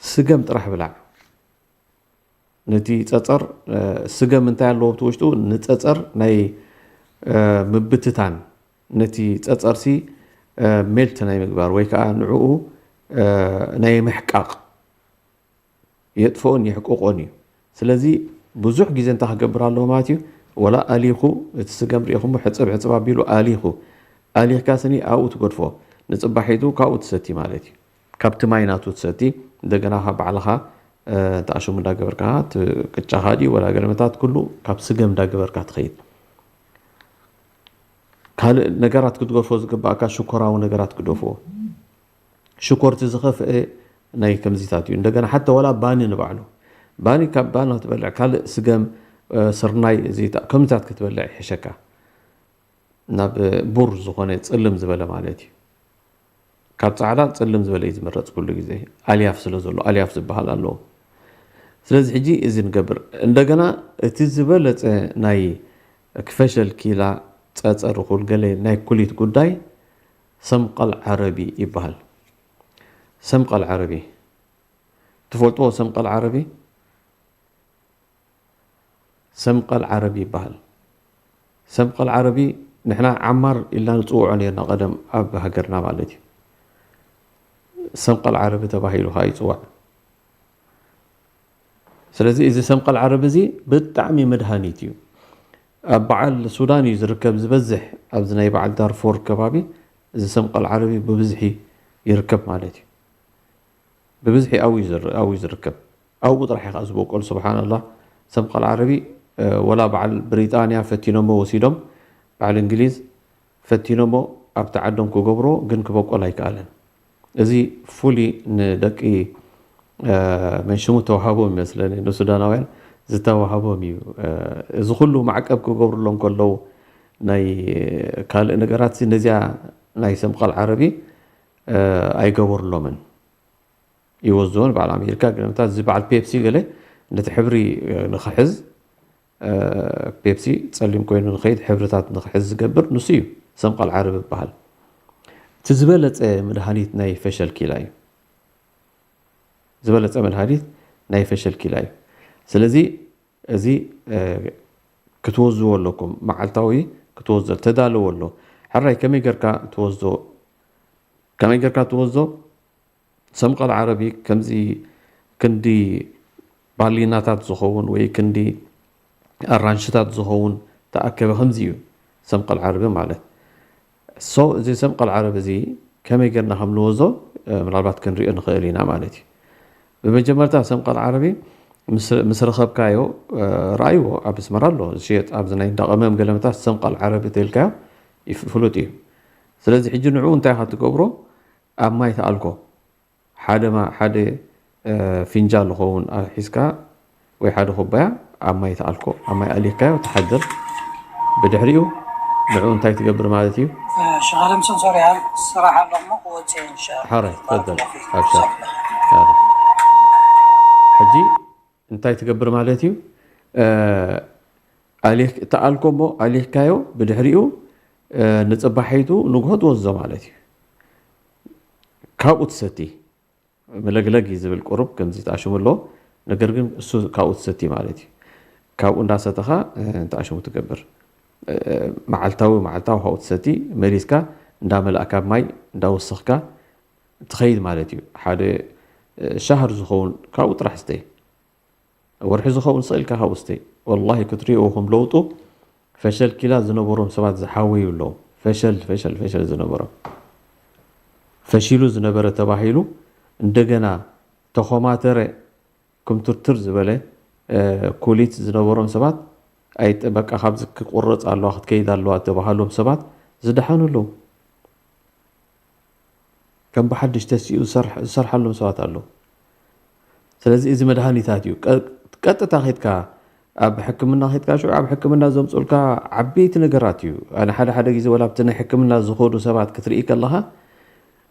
ስገም ጥራሕ ብላዕ። ነቲ ጸጸር ስገም እንታይ ኣለዎ ኣብቲ ውሽጡ ንጸጸር ናይ ምብትታን፣ ነቲ ጸጸርሲ ሜልት ናይ ምግባር ወይ ከዓ ንዕኡ ናይ ምሕቃቕ የጥፍኦን የሕቅቆን እዩ። ስለዚ ብዙሕ ግዜ እንታይ ክገብር ኣለዎ ማለት እዩ? ወላ ኣሊኹ እቲ ስገም ሪኢኹሞ ሕፅብ ሕፅብ ኣቢሉ ኣሊኹ ኣሊኽካ ስኒ ኣብኡ ትገድፎ፣ ንፅባሒቱ ካብኡ ትሰቲ ማለት እዩ። ካብቲ ማይ ናቱ ትሰቲ፣ እንደገና ካብ ባዕልኻ እንተ ኣሽሙ እንዳገበርካ ቅጫኻ ድዩ ወላ ገለመታት ኩሉ ካብ ስገም እንዳገበርካ ትኸይድ። ካልእ ነገራት ክትገድፎ ዝግባእካ ሽኮራዊ ነገራት ግደፍዎ። ሽኮርቲ ዝኸፍአ ናይ ከምዚታት እዩ። እንደገና ሓተ ወላ ባኒ ንባዕሉ፣ ባኒ ካብ ባኒ ክትበልዕ ካልእ ስገም ስርናይ እዚ ከምዚታት ክትበልዕ ይሕሸካ። ናብ ቡር ዝኾነ ጽልም ዝበለ ማለት እዩ። ካብ ጻዕዳ ጽልም ዝበለ እዩ ዝምረጽ ኩሉ ግዜ፣ ኣልያፍ ስለ ዘሎ፣ ኣልያፍ ዝበሃል ኣለዎ። ስለዚ ሕጂ እዚ ንገብር። እንደገና እቲ ዝበለጸ ናይ ክፈሸል ኪላ ጸጸር ይኹን ገለ ናይ ኩሊት ጉዳይ ሰምቀል ዓረቢ ይበሃል። ሰምቀል ዓረቢ ትፈልጥዎ? ሰምቀል ዓረቢ ሰምቀል ዓረቢ ይበሃል። ሰምቀል ዓረቢ ንሕና ዓማር ኢልና ንፅውዖ ነርና ቀደም ኣብ ሃገርና ማለት እዩ። ሰምቀል ዓረቢ ተባሂሉ ከዓ ይፅዋዕ። ስለዚ እዚ ሰምቀል ዓረቢ እዚ ብጣዕሚ መድሃኒት እዩ። ኣብ በዓል ሱዳን እዩ ዝርከብ ዝበዝሕ፣ ኣብዚ ናይ በዓል ዳርፎር ከባቢ እዚ ሰምቀል ዓረቢ ብብዝሒ ይርከብ ማለት እዩ። ብብዝሒ ኣብኡ እዩ ዝር- ኣብኡ እዩ ዝርከብ። ኣብኡ ጥራሕ እዩ ከዓ ዝበቆል። ስብሓንላህ፣ ሰምቀል ዓረቢ ወላ በዓል ብሪጣንያ ፈቲኖሞ ወሲዶም፣ በዓል እንግሊዝ ፈቲኖሞ ኣብቲ ዓዶም ክገብርዎ ግን ክበቆል ኣይከኣለን። እዚ ፉሊ ንደቂ መንሽሙ ተዋሃቦም ይመስለኒ፣ ንሱዳናውያን ዝተዋሃቦም እዩ። እዚ ኩሉ ማዕቀብ ክገብርሎም ከለዉ ናይ ካልእ ነገራት ነዚኣ ናይ ሰምቀል ዓረቢ ኣይገበርሎምን። ይወዝወን በዓል ኣሜሪካ ገለመታት እዚ በዓል ፔፕሲ ገለ ነቲ ሕብሪ ንክሕዝ ፔፕሲ ፀሊም ኮይኑ ንኸይድ ሕብርታት ንክሕዝ ዝገብር ንሱ እዩ ሰምቀል ዓረብ ይበሃል። እቲ ዝበለፀ መድሃኒት ናይ ፈሸል ኪላ እዩ። ዝበለፀ መድሃኒት ናይ ፈሸል ኪላ እዩ። ስለዚ እዚ ክትወዝዎ ኣለኩም፣ መዓልታዊ ክትወዝዎ ተዳለዎ ኣሎ። ሕራይ ከመይ ገርካ ትወዝዎ? ከመይ ገርካ ትወዝዎ? ሰምቀል ዓረቢ ከምዚ ክንዲ ባሊናታት ዝኸውን ወይ ክንዲ ኣራንሽታት ዝኸውን ተኣከበ ከምዚ እዩ ሰምቀል ዓረቢ ማለት። ሶ እዚ ሰምቀል ዓረቢ እዚ ከመይ ጌርና ከም ንወዞ ምናልባት ክንሪኦ ንኽእል ኢና ማለት እዩ። ብመጀመርታ ሰምቀል ዓረቢ ምስ ረኸብካዮ፣ ረኣይዎ ኣብ ኣስመራ ኣሎ ዝሽየጥ፣ ኣብዚ ናይ እንዳቐመም ገለመታት ሰምቀል ዓረቢ ተልካዮ ፍሉጥ እዩ። ስለዚ ሕጂ ንዕኡ እንታይ ኢኻ ትገብሮ? ኣብ ማይ ተኣልኮ። ሓደ ማ ሓደ ፊንጃል ዝኸውን ሒዝካ ወይ ሓደ ኩባያ ኣብ ማይ ተኣልኮ፣ ኣብ ማይ ኣሊካዮ ትሓድር። ብድሕሪኡ ንዕኡ እንታይ ትገብር ማለት እዩ? ሸኻልም ሰንሶርያል ስራሕ ኣሎ እሞ ክወፅእ እንሻ። ሓራይ ተፈደል። ኣብሻ። ሓራይ። ሕጂ እንታይ ትገብር ማለት እዩ? ኣሊክ ተኣልኮ እሞ ኣሊካዮ ብድሕሪኡ ንፅባሒቱ ንግሆ ትወዞ ማለት እዩ። ካብኡ ትሰቲ። መለግለግ እዩ ዝብል ቁሩብ ከምዚ ተኣሽሙ ኣሎ። ነገር ግን እሱ ካብኡ ትሰቲ ማለት እዩ። ካብኡ እንዳሰተኻ ተኣሽሙ ትገብር። መዓልታዊ መዓልታዊ ካብኡ ትሰቲ፣ መሊስካ እንዳመላእካ ማይ እንዳወሰኽካ ትኸይድ ማለት እዩ። ሓደ ሻህር ዝኸውን ካብኡ ጥራሕ ስተይ። ወርሒ ዝኸውን ስቕ ኢልካ ካብኡ ስተይ። ወላሂ ክትሪእዎ ከም ለውጡ ፈሸል ኪላ ዝነበሮም ሰባት ዝሓወዩ ኣለዉ። ፈሸል ፈሸል ፈሸል ዝነበሮም፣ ፈሺሉ ዝነበረ ተባሂሉ እንደገና ተኾማተረ፣ ክምትርትር ዝበለ ኩሊት ዝነበሮም ሰባት፣ ኣይ በቃ ካብዚ ክቁረፅ ኣለዋ ክትከይድ ኣለዋ ተባሃሎም ሰባት ዝደሓኑ ኣለዉ። ከም ብሓድሽ ተሲኡ ዝሰርሕ-፣ ዝሰርሓሎም ሰባት ኣለዉ። ስለዚ እዚ መድሃኒታት እዩ። ቀ-፣ ቀጥታ ኬድካ ኣብ ሕክምና ኬድካ ሽዑ ኣብ ሕክምና ዘምፅኡልካ ዓበይቲ ነገራት እዩ። ኣነ ሓደ ሓደ ግዜ ወላ ኣብቲ ናይ ሕክምና ዝኸዱ ሰባት ክትርኢ ከለኻ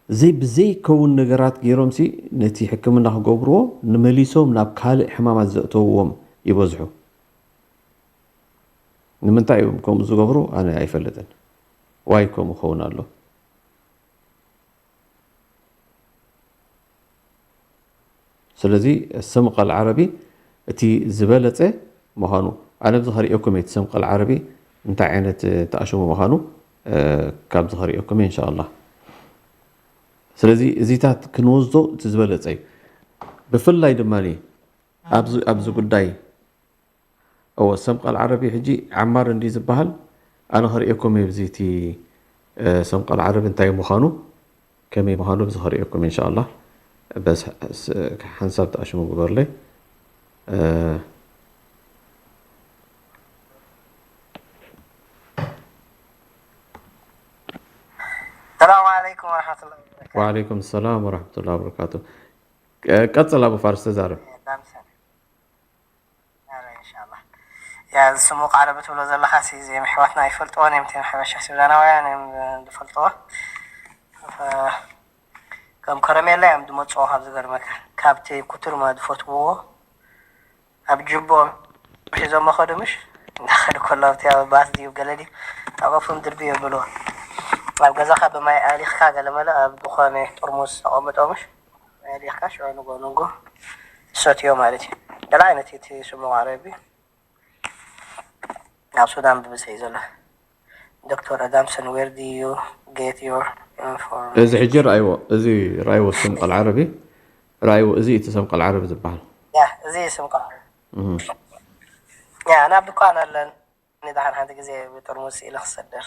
ዘይ-፣ ብዘይከውን ነገራት ገይሮምሲ ነቲ ሕክምና ክገብርዎ ንመሊሶም ናብ ካልእ ሕማማት ዘእተውዎም ይበዝሑ። ንምንታይ እዮም ከምኡ ዝገብሩ ኣነ ኣይፈልጥን። ዋይ ከምኡ ክኸውን ኣሎ። ስለዚ ሰምቀል ዓረቢ እቲ ዝበለጸ ምዃኑ፣ ኣነ ኣብዚ ከርእየኩም እየ እቲ ሰምቀል ዓረቢ እንታይ ዓይነት ተኣሽሙ ምዃኑ፣ እ፣ ካብዚ ከርእየኩም እየ እንሻኣላህ። ስለዚ እዚታት ክንወስዶ እቲ ዝበለጸ እዩ። ብፍላይ ድማ ኣብዚ፣ ኣብዚ ጉዳይ እወ፣ ሰምቀል ዓረቢ ሕጂ ዓማር እንዲ ዝበሃል ኣነ ከርእየኩም እየ፣ እዚ እቲ፣ እ፣ ሰምቀል ዓረቢ እንታይ ምዃኑ፣ ከመይ ምዃኑ ኣብዚ ከርእየኩም እየ፣ እንሻኣላህ። በስ፣ ስ-፣ ሓንሳብ ተኣሽሙ ግበርለይ። እ፣ ሰላም ዓለይኩም ወረሕመቱላሂ ወበረካቱ። ወዓለይኩም ሰላም ወረሕመቱላሂ ወበረካቱ። ቀ-፣ ቀጽል ኣቡ ፋርስ ተዛረብ። ዳምሰን። ኣረ፣ ኢንሻላህ። ያ፣ እዚ ስሙቅ ዓረቢ ትብሎ ዘለኻሲ፣ እዚኦም ኣሕዋትና ኣይፈልጥዎን እዮም፣ እቲኦም ሓበሻ ሱዳናውያን እዮም ዝፈልጥዎ። ፈ-፣ ከም ከረሜላ እዮም ዝመጽዎ፣ ካብ ዝገርመካ። ካብቲ ኩቱርማ ዝፈትውዎ፣ ኣብ ጅቦም ሒዞሞ ኸዱ፣ ምሽ? እንዳኸዱ ከሎ፣ ኣብቲ ኣብ ባስ ድዩ ገለ ድዩ፣ ጠቐፉም ድርቢ የብልዎ። ኣብ ገዛኻ ብማይ ኣሊኽካ፣ ገለ መለ ኣብ ዝኾነ ጥርሙዝ ተቐምጦ፣ ምሽ? ኣሊኽካ ሽዑ ንጎ ንጎ ትሰትዮ ማለት እዩ። ገለ ዓይነት እዩ እቲ ስሙ ዓረቢ። ኣብ ሱዳን ብብዝሒ እዩ ዘሎ። ዶክተር ኣዳምሰን፣ where do you get your information? እዚ ሕጂ ረኣይዎ፣ እዚ ረኣይዎ፣ ስም ቀል ዓረቢ ረኣይዎ፣ እዚ እቲ ሰም ቀል ዓረቢ ዝበሃል። ያ፣ እዚ ስም ቀል ዓረቢ። እህ። ያ፣ ናብ ድኳን ኣለን። ንድሓር ሓንቲ ግዜ ብጥርሙዝ ኢለ ክሰደር።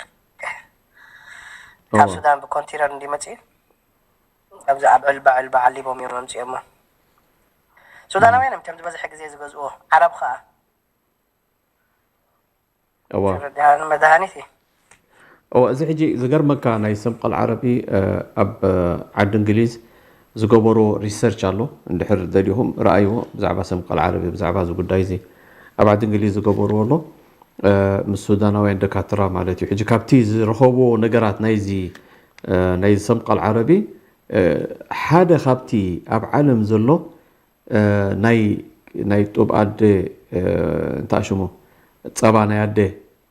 ካብ እወ። ሱዳን ብኮንቴነር እንዲመጽእ ኣብዚ ኣብ ዕልባ ዕልባ ዓሊቦም እዮም ኣምጺኦሞ። ሱዳናውያን እዮም እቶም ዝበዝሐ ግዜ ዝገዝእዎ። ዓረብ ኸኣ። እወ። መድሃኒ-፣ መድሃኒት እዩ። እወ፣ እዚ ሕጂ ዝገርመካ ናይ ሰምቀል ዓረቢ፣ እ፣ ኣብ፣ እ፣ ዓዲ እንግሊዝ ዝገበሮ ሪሰርች ኣሎ። እንድሕር ደሊኹም ረኣይዎ፣ ብዛዕባ ሰምቀል ዓረቢ፣ ብዛዕባ እዚ ጉዳይ እዚ ኣብ ዓዲ እንግሊዝ ዝገበርዎ ኣሎ። እ፣ ምስ ሱዳናውያን ደካትራ ማለት እዩ። ሕጂ ካብቲ ዝረኸብዎ ነገራት ናይዚ፣ እ፣ ናይዚ ሰምቀል ዓረቢ፣ እ፣ ሓደ ካብቲ ኣብ ዓለም ዘሎ፣ እ፣ ናይ፣ ናይ ጡብ ኣደ፣ እ፣ እንታይ ሽሙ? ጸባ ናይ ኣደ፣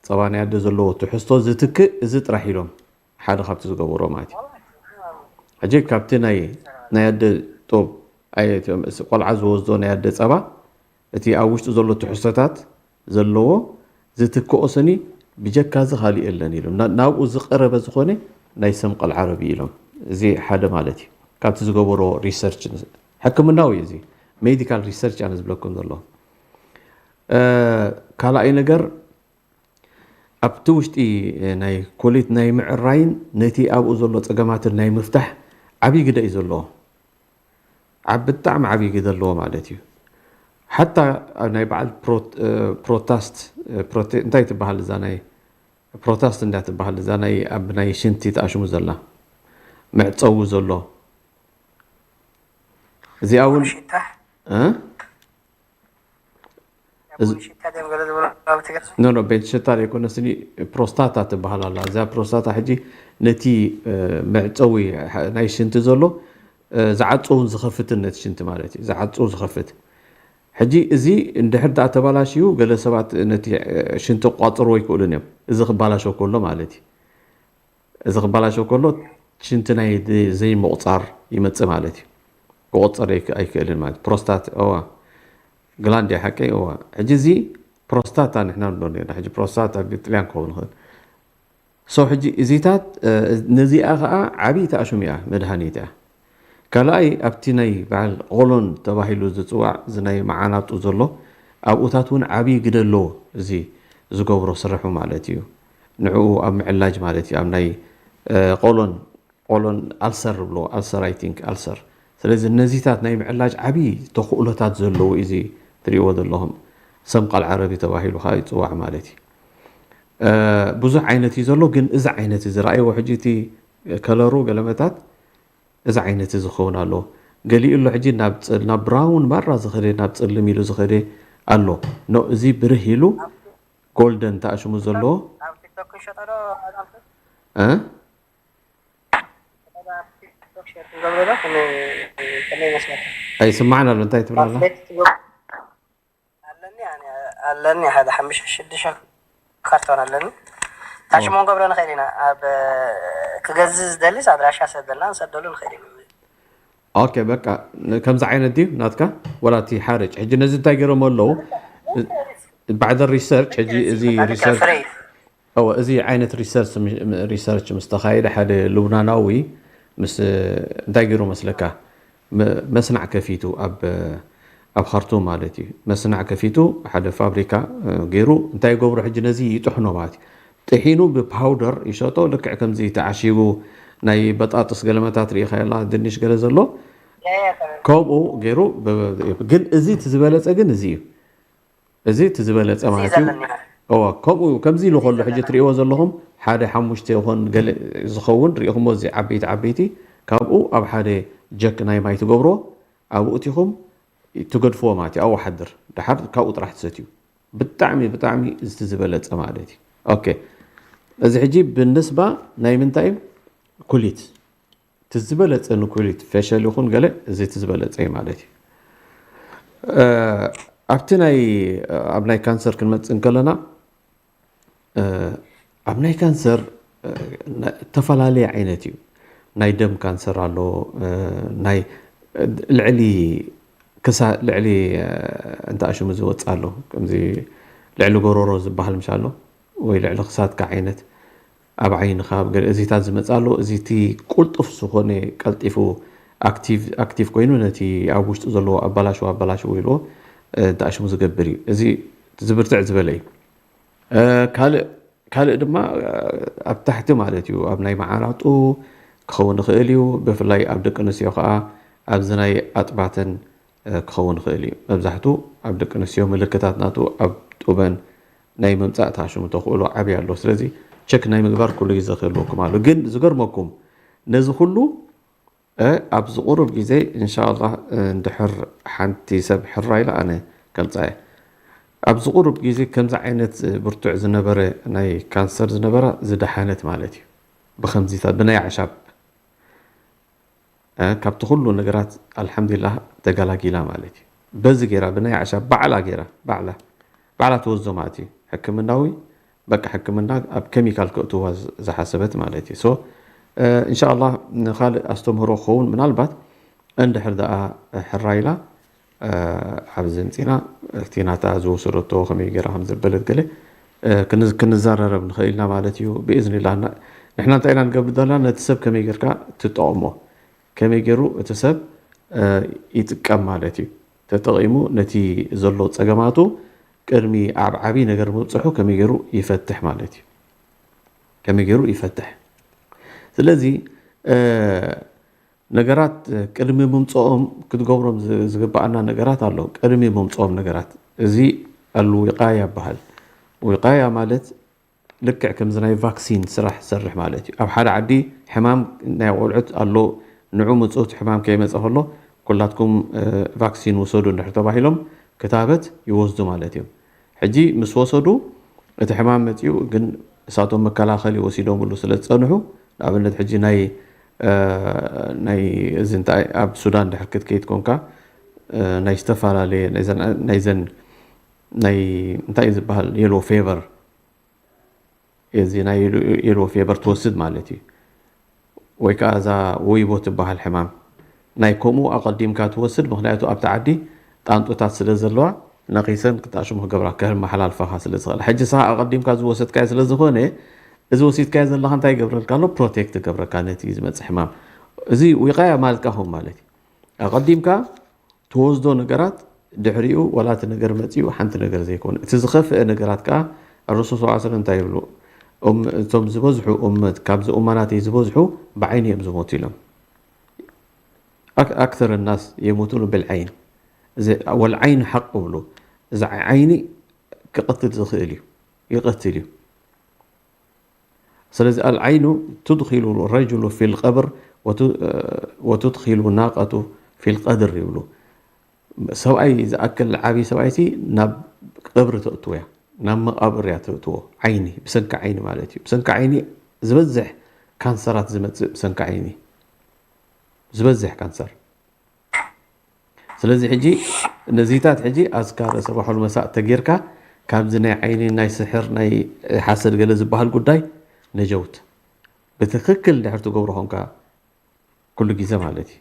ጸባ ናይ ኣደ ዘለዎ ትሕዝቶ ዝትክእ እዚ ጥራሕ ኢሎም። ሓደ ካብቲ ዝገበሮ ማለት እዩ። ሕጂ ካብቲ ናይ፣ ናይ ኣደ ጡብ፣ ኣይ፣ እቲ ቆልዓ ዝወስዶ ናይ ኣደ ጸባ፣ እቲ ኣብ ውሽጡ ዘሎ ትሕዝቶታት ዘለዎ ዝትክኦ ስኒ ብጀካ እዚ ካልእ የለን ኢሎም። ና-፣ ናብኡ ዝቐረበ ዝኾነ ናይ ሰምቀል ዓረቢ ኢሎም። እዚ ሓደ ማለት እዩ። ካብቲ ዝገበሮ ሪሰርች፣ ሕክምናዊ እዩ እዚ። ሜዲካል ሪሰርች ኣነ ዝብለኩም ዘሎ። እ፣ ካልኣይ ነገር፣ ኣብቲ ውሽጢ ናይ ኮሌት ናይ ምዕራይን ነቲ ኣብኡ ዘሎ ጸገማትን ናይ ምፍታሕ ዓብዪ ግደ እዩ ዘለዎ። ዓብ-፣ ብጣዕሚ ዓብዪ ግደ ኣለዎ ማለት እዩ። ሓታ ኣብ ናይ በዓል ፕሮት-፣ እ፣ ፕሮታስት፣ እ፣ ፕሮቴ-፣ እንታይ ትበሃል እዛ ናይ ፕሮታስት እንዳ ትበሃል እዛ ናይ ኣብ ናይ ሽንቲ ተኣሽሙ ዘላ መዕጸዊ ዘሎ እዚኣ እውን ሽታ? እ? እዚ ቡን ሽታ ድዮም ገለ ዝበሉ ኣብ ትግራይ? ኖ፣ ኖ፣ ቤት ሽታ ዘይኮነ ስኒ ፕሮስታታ ትበሃል ኣላ። እዛ ፕሮስታታ ሕጂ ነቲ፣ እ፣ መዕጸዊ ሓ-፣ ናይ ሽንቲ ዘሎ፣ እ፣ ዝዓጽውን ዝኸፍትን ነቲ ሽንቲ ማለት እዩ። ዝዓጽው ዝኸፍት። ሕጂ እዚ እንድሕር ደኣ ተባላሽዩ ገለ ሰባት ነቲ፣ እ፣ ሽንቲ ክቋጽርዎ ኣይክእሉን እዮም። እዚ ክባላሾ ከሎ ማለት እዩ። እዚ ክባላሾ ከሎ ሽንቲ ናይ ድ-፣ ዘይምቑጻር ይመጽእ ማለት እዩ። ክቑጸር ኣይክ-፣ ኣይክእልን ማለት ፕሮስታት፣ እዋ፣ ግላንድ እያ ሓቀይ፣ እዋ። ሕጂ እዚ ፕሮስታታ ንሕና ንብሎ ነርና። ሕጂ ፕሮስታታ ብጥልያን ክኸውን ይኽእል። ሶ ሕጂ እዚታት፣ እ፣ ነዚኣ ኸኣ ዓብይቲ ኣሽሙ እያ፣ መድሃኒት እያ። ካልኣይ ኣብቲ ናይ በዓል ቆሎን ተባሂሉ ዝጽዋዕ እዚ ናይ መዓናጡ ዘሎ ኣብኡታት እውን ዓብዪ ግደ ኣለዎ። እዚ ዝገብሮ ስርሑ ማለት እዩ። ንዕኡ ኣብ ምዕላጅ ማለት እዩ። ኣብ ናይ፣ እ፣ ቆሎን፣ ቆሎን ኣልሰር ዝብልዎ፣ ኣልሰር፣ I think፣ ኣልሰር። ስለዚ ነዚታት ናይ ምዕላጅ ዓብዪ ተኽእሎታት ዘለዎ እዩ እዚ ትሪእዎ ዘለኹም። ሰምቃል ዓረቢ ተባሂሉ ኸዓ ይጽዋዕ ማለት እዩ። እ፣ ብዙሕ ዓይነት እዩ ዘሎ፣ ግን እዚ ዓይነት እዚ ረኣይዎ ሕጂ እቲ ከለሩ ገለመታት እዚ ዓይነት እዚ ክኸውን ኣለዎ። ገሊኡ ኣሎ ሕጂ ናብ ጸ- ናብ ብራውን ባራ ዝኸደ፣ ናብ ጸልም ኢሉ ዝኸደ ኣሎ። ኖ፣ እዚ ብርህ ኢሉ ጎልደን ተኣሽሙ ዘለዎ ኣብ ቲክቶክ ክንሸጦ ዶ ኣዛምቱ? እ? ኣብ ቲክቶክ ሸር ክንገብሮ ዶ? ከመይ ይመስለካ? ኣይስማዕን ኣሎ። እንታይ ትብል ኣላ? ትራንስሌት ትገብሮ ኣለኒ ኣነ ኣለኒ ሓደ ሓሙሽተ ሽዱሽተ ካርቶን ኣለኒ። ታሽሞ ክንገብሮ ንኽእል ኢና። ኣብ ክገዝእ ዝደሊስ ኣድራሻ ሰደልና ንሰደሉ ንኽእል ኢና። ኦኬ፣ በቃ ን- ከምዚ ዓይነት ድዩ ናትካ? ወላ እቲ ሓርጭ ሕጂ ነዚ እንታይ ገይሮም ኣለዉ? ባዕደ ሪሰርች ሕጂ እዚ ሪሰርች ፍሬ እወ፣ እዚ ዓይነት ሪሰርች ምስ- ሪሰርች ምስ ተኻየደ ሓደ ሉብናናዊ ምስ እንታይ ገይሩ መስለካ? መ- መስናዕ ከፊቱ ኣብ ኣብ ካርቱም ማለት እዩ። መስናዕ ከፊቱ ሓደ ፋብሪካ እ፣ ገይሩ እንታይ ይገብሮ ሕጂ ነዚ ይጥሕኖ ማለት እዩ። ጥሒኑ ብፓውደር ይሸጦ። ልክዕ ከምዚ ተዓሺጉ ናይ በጣጥስ ገለመታት ርኢኻ የላ ድንሽ ገለ ዘሎ ከምኡ ገይሩ ብ- ግን እዚ እቲ ዝበለጸ ግን እዚ እዩ። እዚ እቲ ዝበለጸ ማለት እዩ። ዘለኒ እወ ከምኡ ከምዚ ኢሉ ከሎ ሕጂ ትሪእዎ ዘለኹም ሓደ ሓሙሽተ ይኾን ገለ ዝኸውን ርኢኹሞ እዚ ዓበይቲ ዓበይቲ ካብኡ ኣብ ሓደ ጀክ ናይ ማይ ትገብሮ ኣብኡ እቲኹም ትገድፍዎ ማለት እዩ። ኣብኡ ሓድር ድሓር ካብኡ ጥራሕ ትሰትዩ። ብጣዕሚ ብጣዕሚ እዚ ዝበለጸ ማለት እዩ። ኦኬ እዚ ሕጂ ብንስባ ናይ ምንታይ እዩ? ኩሊት እቲ ዝበለጸ ንኩሊት ፌሸል ይኹን ገለ እዚ እቲ ዝበለጸ እዩ ማለት እዩ። እ፣ ኣብቲ ናይ ኣብ ናይ ካንሰር ክንመጽእ እንከለና እ፣ ኣብ ናይ ካንሰር እ፣ ና- እተፈላለየ ዓይነት እዩ። ናይ ደም ካንሰር ኣሎ እ፣ ናይ ልዕሊ ክሳ ልዕሊ እ፣ እንታይ ሽሙ ዝወፅእ ኣሎ ከምዚ ልዕሊ ጎሮሮ ዝበሃል ምሽ ኣሎ ወይ ልዕሊ ክሳትካ ዓይነት ኣብ ዓይንኻ ኣብ ገለ እዚታት ዝመፅእ ኣሎ። እዚ እቲ ቁልጡፍ ዝኾነ ቀልጢፉ ኣክቲቭ ኣክቲቭ ኮይኑ ነቲ ኣብ ውሽጡ ዘለዎ ኣባላሽዎ ኣባላሽዎ ኢልዎ እ፣ እንታይ ሽሙ ዝገብር እዩ። እዚ ዝብርትዕ ዝበለ እዩ። እ፣ ካልእ ካልእ ድማ እ፣ ኣብ ታሕቲ ማለት እዩ ኣብ ናይ መዓራጡ ክኸውን ይኽእል እዩ። ብፍላይ ኣብ ደቂ ኣንስትዮ ከዓ ኣብዚ ናይ ኣጥባተን እ፣ ክኸውን ይኽእል እዩ። መብዛሕቱ ኣብ ደቂ ኣንስትዮ ምልክታት ናቱ ኣብ ጡበን ናይ ምምፃእ ታሽሙ ተኽእሎ ዓብዪ ኣሎ። ስለዚ ቸክ ናይ ምግባር ኩሉ ግዜ ክህልወኩም ኣሎ። ግን ዝገርመኩም ነዚ ኩሉ እ፣ ኣብዚ ቁሩብ ግዜ እንሻላ እንድሕር ሓንቲ ሰብ ሕራ ኢላ ኣነ ከልፃ እየ። ኣብዚ ቁሩብ ግዜ ከምዚ ዓይነት ብርቱዕ ዝነበረ ናይ ካንሰር ዝነበራ ዝደሓነት ማለት እዩ። ብከምዚታት ብናይ ኣዕሻብ እ፣ ካብቲ ኩሉ ነገራት ኣልሓምዱሊላህ ተገላጊላ ማለት እዩ። በዚ ገይራ ብናይ ኣዕሻብ ባዕላ ገይራ ባዕላ ባዕላ ትወስዶ ማለት እዩ። ሕክምናዊ በቃ ሕክምና ኣብ ኬሚካል ከእትዋ ዝ- ዝሓሰበት ማለት እዩ። ሶ እ፣ እንሻላ ንካልእ ኣስተምህሮ ክኸውን ምናልባት እንድሕር ደኣ ሕራይላ እ፣ ኣብዚ ምፂና እቲ ናታ ዝወሰደቶ ከመይ ገይራ ከም ዘበለት ገለ እ፣ ክንዝ- ክንዘራረብ ንኽእል ኢና ማለት እዩ። ብኢዝኒላ ንሕና እንታይ ኢና ንገብር ዘለና ነቲ ሰብ ከመይ ጌርካ ትጠቕሞ ከመይ ገይሩ እቲ ሰብ እ፣ ይጥቀም ማለት እዩ። ተጠቒሙ ነቲ ዘሎ ጸገማቱ ቅድሚ ኣብ ዓብዪ ነገር ምብፅሑ ከመይ ገይሩ ይፈትሕ ማለት እዩ። ከመይ ገይሩ ይፈትሕ። ስለዚ እ፣ ነገራት ቅድሚ ምምፅኦም ክትገብሮም ዝ- ዝግበኣና ነገራት ኣሎ። ቅድሚ ምምፅኦም ነገራት እዚ ኣሉ ዊቃያ ይበሃል። ዊቃያ ማለት ልክዕ ከምዚ ናይ ቫክሲን ስራሕ ዝሰርሕ ማለት እዩ። ኣብ ሓደ ዓዲ ሕማም ናይ ቆልዑት ኣሎ፣ ንዑ ምፁ እቲ ሕማም ከይመፀ ከሎ ኩላትኩም እ፣ ቫክሲን ውሰዱ እንድሕር ተባሂሎም ክታበት ይወስዱ ማለት እዮም። ሕጂ ምስ ወሰዱ እቲ ሕማም መፂኡ ግን እሳቶም መከላኸሊ ወሲዶምሉ ስለ ዝፀንሑ ንኣብነት ሕጂ ናይ እ፣ ናይ እዚ እንታይ ኣብ ሱዳን ድሕር ክትከይድ ኮንካ እ፣ ናይ ዝተፈላለየ ናይዘን ናይዘን ናይ እንታይ እዩ ዝበሃል የሎ ፌቨር እዚ ናይ የሎ ፌቨር ትወስድ ማለት እዩ። ወይ ከዓ እዛ ወይቦ ትበሃል ሕማም ናይ ከምኡ ኣቐዲምካ ትወስድ። ምክንያቱ ኣብቲ ዓዲ ጣንጡታት ስለ ዘለዋ ነቒሰን ክጣሽሙ ክገብራ ከመሓላልፋኻ ስለ ዝኽእል ሕጂ ስኻ ኣቐዲምካ ዝወሰድካዮ ስለ ዝኾነ እዚ ወሲድካዮ ዘለኻ እንታይ ይገብረልካ ኣሎ? ፕሮቴክት ይገብረካ ነቲ ዝመፅእ ሕማም። እዚ ዊቃያ ማለት ከዓ ከምኡ ማለት እዩ። ኣቐዲምካ ትወስዶ ነገራት ድሕሪኡ ዋላ እቲ ነገር መፂኡ ሓንቲ ነገር ዘይኮነ እቲ ዝኸፍአ ነገራት ከዓ ረሱል ስ ሰለም እንታይ ይብሉ? እም- እቶም ዝበዝሑ እመት ካብዚ እማናተይ ዝበዝሑ ብዓይኒ እዮም ዝሞቱ ኢሎም። ኣክ- ኣክተር ናስ የሙቱኑ ብልዓይን እዚ ወልዓይን ሓቅ ብሉ እዚ ዓይኒ ክቐትል ዝኽእል እዩ ይቐትል እዩ። ስለዚ ኣልዓይኑ ትድኪሉ ረጅሉ ፊል ቀብር ወቱ- እ፣ ወቱድኪሉ ናቀቱ ፊል ቀድር ይብሉ። ሰብኣይ ዝኣክል ዓብዪ ሰብኣይሲ ናብ ቀብሪ ተእትዎ እያ፣ ናብ መቃብር እያ ተእትዎ። ዓይኒ፣ ብሰንኪ ዓይኒ ማለት እዩ። ብሰንኪ ዓይኒ ዝበዝሕ ካንሰራት ዝመፅእ ብሰንኪ ዓይኒ፣ ዝበዝሕ ካንሰር። ስለዚ ሕጂ ነዚታት ሕጂ ኣዝካረ ሰባሑል መሳእ ተጌርካ ካብዚ ናይ ዓይኒ ናይ ስሕር ናይ ሓሰድ ገለ ዝበሃል ጉዳይ ነጀውት ብትክክል ድሕር ትገብሮ ኾንካ ኩሉ ግዜ ማለት እዩ።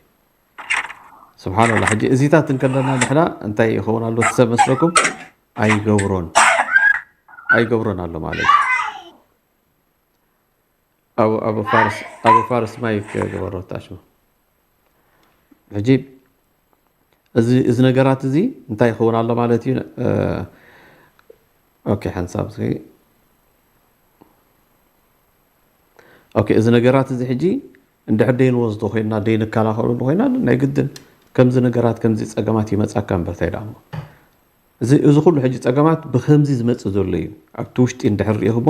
ስብሓንላ ሕጂ እዚታት እንከለና ንሕና እንታይ ይኸውን ኣሎ ትሰብ መስለኩም? ኣይገብሮን ኣይገብሮን ኣሎ ማለት እዩ። ኣብ ኣብ ፋርስ ኣብ ፋርስ ማይክ ገበሮ ታሽሙ። ሕጂ እዚ እዚ ነገራት እዚ እንታይ ይኸውን ኣሎ ማለት እዩ። ኦኬ ሓንሳብ እስኪ ኦኬ እዚ ነገራት እዚ ሕጂ እንድሕር ደይንወስዶ ኮይና ደይንከላኸሉ ኮይና ናይ ግድን ከምዚ ነገራት ከምዚ ፀገማት ይመፃካ እምበር እንታይ ደኣ እዚ እዚ ኩሉ ሕጂ ፀገማት ብከምዚ ዝመፅእ ዘሎ እዩ። ኣብቲ ውሽጢ እንድሕር ሪኢኹሞ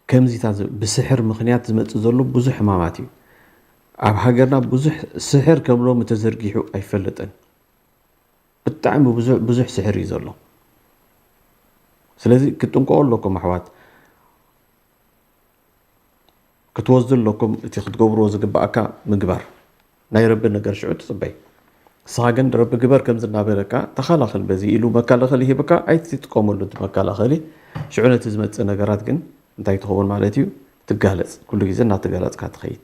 ከምዚታት ዝ- ብስሕር ምኽንያት ዝመፅእ ዘሎ ብዙሕ ሕማማት እዩ። ኣብ ሃገርና ብዙሕ ስሕር ከም ሎሚ ተዘርጊሑ ኣይፈልጥን። ብጣዕሚ ብዙሕ ብዙሕ ስሕር እዩ ዘሎ። ስለዚ ክትጥንቀቁ ኣለኩም ኣሕዋት። ክትወስዱ ኣለኩም እቲ ክትገብርዎ ዝግባኣካ ምግባር። ናይ ረቢ ነገር ሽዑ ትፅበይ። ንስኻ ግን ረቢ ግበር ከምዚ እናበለካ ተኸላኸል በዚ ኢሉ መከላኸሊ ሂብካ ኣይትጥቀመሉ እቲ መከላኸሊ። ሽዑ ነቲ ዝመፅእ ነገራት ግን እንታይ ትኸውን ማለት እዩ? ትጋለፅ። ኩሉ ግዜ እናተጋለፅካ ትኸይድ።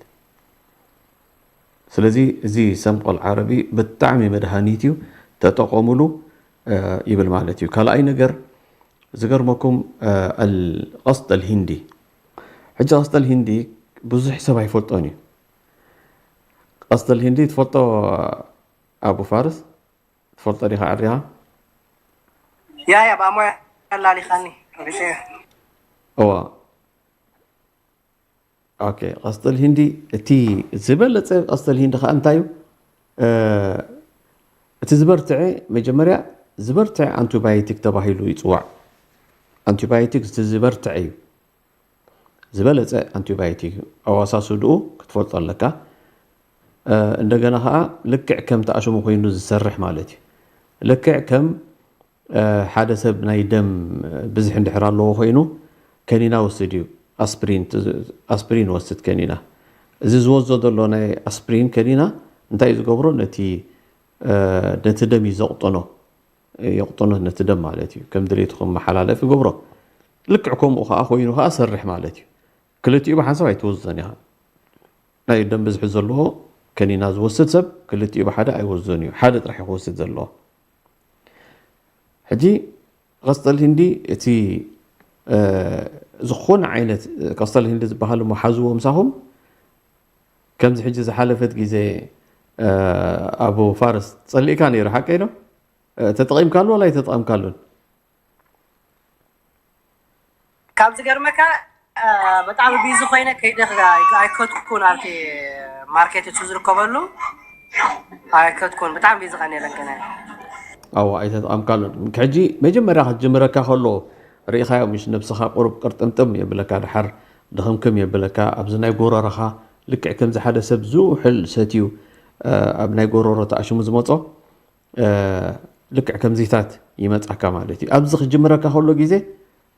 ስለዚ እዚ ሰምቆል ዓረቢ ብጣዕሚ መድሃኒት እዩ፣ ተጠቐሙሉ ይብል ማለት እዩ። ካልኣይ ነገር ዝገርመኩም ቀስጠል ሂንዲ። ሕጂ ቀስጠል ሂንዲ ብዙሕ ሰብ ኣይፈልጦን እዩ። ቀስጠል ሂንዲ ትፈልጦ ኣቡ ፋርስ? ትፈልጦ ዲኻ ዕሪኻ? ያ ያ ብኣሞያ ኣላሊኻኒ ርሴ እዋ ኦኬ ቀስጠል ሂንዲ እቲ ዝበለፀ ቀስጠል ሂንዲ ከዓ እንታይ እዩ እቲ ዝበርትዐ መጀመርያ ዝበርትዐ ኣንቲባዮቲክ ተባሂሉ ይፅዋዕ ኣንቲባዮቲክ እቲ ዝበርትዐ እዩ ዝበለፀ ኣንቲባዮቲክ ኣዋሳስድኡ ክትፈልጦ ኣለካ እንደገና ከዓ ልክዕ ከም ተኣሽሙ ኮይኑ ዝሰርሕ ማለት እዩ ልክዕ ከም ሓደ ሰብ ናይ ደም ብዝሒ እንድሕር ኣለዎ ኮይኑ ከኒና ወስድ እዩ ኣስፕሪን ኣስፕሪን ወስድ ከኒና እዚ ዝወስዶ ዘሎ ናይ ኣስፕሪን ከኒና እንታይ እዩ ዝገብሮ ነቲ ነቲ ደም እዩ ዘቕጥኖ የቕጥኖ ነቲ ደም ማለት እዩ ከም ድሌቱ ከም መሓላለፍ ይገብሮ ልክዕ ከምኡ ከዓ ኮይኑ ከዓ ሰርሕ ማለት እዩ ክልቲኡ ብሓንሳብ ኣይትወስዶን ኢኻ ናይ ደም ብዝሒ ዘለዎ ከኒና ዝወስድ ሰብ ክልቲኡ ብሓደ ኣይወስዶን እዩ ሓደ ጥራሕ ክወስድ ዘለዎ ሕጂ ቀስጠል ሂንዲ እቲ ዝኾነ ዓይነት ቀስጠል ሂንዲ ዝበሃል እሞ ሓዝዎ ምሳኹም ከምዚ ሕጂ ዝሓለፈት ግዜ ኣቡ ፋርስ ጸሊእካ ነይሩ ሓቀይ ዶ ተጠቒምካሉ ዋላ ኣይተጠቐምካሉን ካብ ዝገርመካ ብጣዕሚ ቢዚ ኮይነ ከይደ ኣይከትኩን ኣብቲ ማርኬት እሱ ዝርከበሉ ኣይከትኩን ብጣዕሚ ቢዚ ቀን የለን ገና ኣዋ ኣይተጠቐምካሉን ሕጂ መጀመርያ ክትጅምረካ ከሎ ርኢኻዮ ምሽ ነብስኻ ቁሩብ ቅርጥምጥም የብለካ ድሓር ድኽምክም የብለካ ኣብዚ ናይ ጎረረኻ ልክዕ ከምዚ ሓደ ሰብ ዝውሕል ሰትዩ ኣብ ናይ ጎረሮ ተኣሽሙ ዝመጾ ልክዕ ከምዚታት ይመጻካ ማለት እዩ ኣብዚ ክጅምረካ ከሎ ግዜ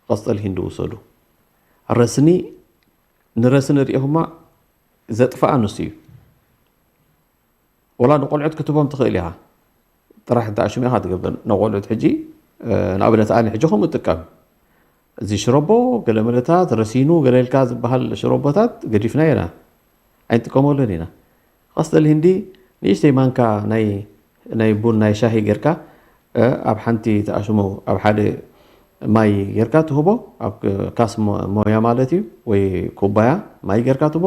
ቀስጠል ሂንዲ ውሰዱ ረስኒ ንረስኒ ሪኢኹማ ዘጥፍኣ ንሱ እዩ ወላ ንቆልዑት ክትቦም ትኽእል ኢኻ ጥራሕ እንተ ኣሽሚኻ ትገብር ንቆልዑት ሕጂ ንኣብነት ኣነ ሕጂ ከምኡ እጥቀም እዚ ሽረቦ ገለመለታት ረሲኑ ገለልካ ዝበሃል ሽረቦታት ገዲፍና ኢና ኣይንጥቀመሉን ኢና ቀስጠል ሂንዲ ንእሽተይ ማንካ ናይ ናይ ቡን ናይ ሻሂ ጌርካ ኣብ ሓንቲ ተኣሽሙ ኣብ ሓደ ማይ ጌርካ ትህቦ ኣብ ካስ ሞያ ማለት እዩ ወይ ኩባያ ማይ ጌርካ ትህቦ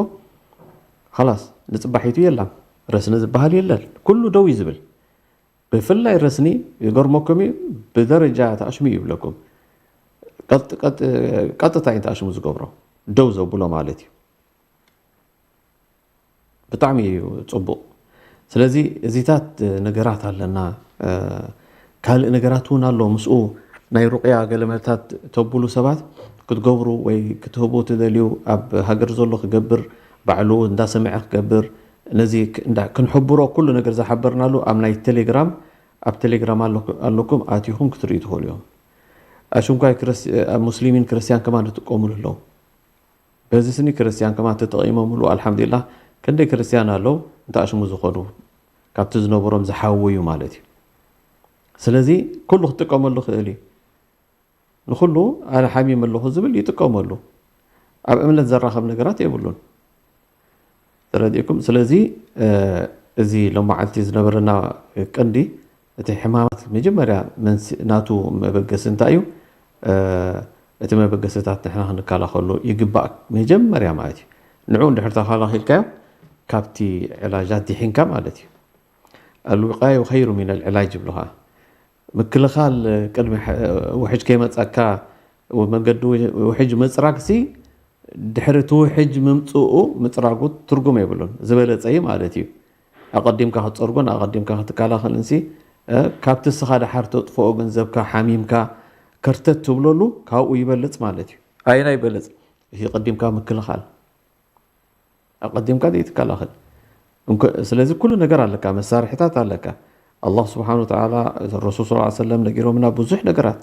ላስ ንፅባሒቱ የላም ረስኒ ዝበሃል የለን ኩሉ ደው እዩ ዝብል ብፍላይ ረስኒ ይገርመኩም እዩ ብደረጃ ተኣሽሙ ይብለኩም ቀጥታ እዩ ተኣሽሙ ዝገብሮ ደው ዘብሎ ማለት እዩ ብጣዕሚ እዩ ፅቡቕ ስለዚ እዚታት ነገራት ኣለና ካልእ ነገራት እውን ኣሎ ምስኡ ናይ ሩቅያ ገለመታት ተብሉ ሰባት ክትገብሩ ወይ ክትህቡ ትደልዩ ኣብ ሃገር ዘሎ ክገብር ባዕሉ እንዳሰምዐ ክገብር ነዚ ክ- እንዳ ክንሕብሮ ኩሉ ነገር ዝሓበርናሉ ኣብ ናይ ቴሌግራም፣ ኣብ ቴሌግራም ኣለኩ- ኣለኩም ኣቲኹም ክትርእዩ ትኽእሉ እዮም። ኣሽንኳይ ክርስ- ኣብ ሙስሊሚን ክርስቲያን ከማን ትጥቀሙሉ ኣለዉ። በዚ ስኒ ክርስቲያን ከማን ተጠቒሞምሉ ኣልሓምዱሊላህ። ክንደይ ክርስቲያን ኣለዉ እንተ ኣሽሙ ዝኾኑ ካብቲ ዝነበሮም ዝሓወዩ ማለት እዩ። ስለዚ ኩሉ ክጥቀመሉ ክእል እዩ። ንኹሉ ኣነ ሓሚም ኣለኹ ዝብል ይጥቀመሉ። ኣብ እምነት ዘራኸብ ነገራት የብሉን። ተረዲእኩም? ስለዚ እዚ ሎማዓልቲ ዝነበረና ቀንዲ እቲ ሕማማት መጀመርያ ናቱ መበገሲ እንታይ እዩ? እቲ መበገስታት ንሕና ክንከላኸሉ ይግባእ መጀመርያ ማለት እዩ። ንዑ እንድሕር ተኸላኺልካዮ ካብቲ ዕላጃት ድሒንካ ማለት እዩ። ኣልውቃዩ ኸይሩ ሚን ኣልዕላጅ ይብሉኻ። ምክልኻል ቅድሚ ውሕጅ ከይመፀካ መንገዲ ውሕጅ ምፅራግሲ ድሕሪ እቲ ውሕጅ ምምፅኡ ምፅራጉ ትርጉም የብሉን። ዝበለፀ እዩ ማለት እዩ። ኣቐዲምካ ክትፀርጎን ኣቐዲምካ ክትከላኸልን ሲ ካብቲ እስኻ ደሓር ተጥፍኦ ገንዘብካ ሓሚምካ ከርተት ትብለሉ ካብኡ ይበልፅ ማለት እዩ። ኣየና ይበልፅ? እቲ ቀዲምካ ምክልኻል ኣቐዲምካ ዘይትከላኸል። ስለዚ ኩሉ ነገር ኣለካ፣ መሳርሕታት ኣለካ። ኣላህ ስብሓን ወተዓላ ረሱል ስ ሰለም ነጊሮምና ብዙሕ ነገራት።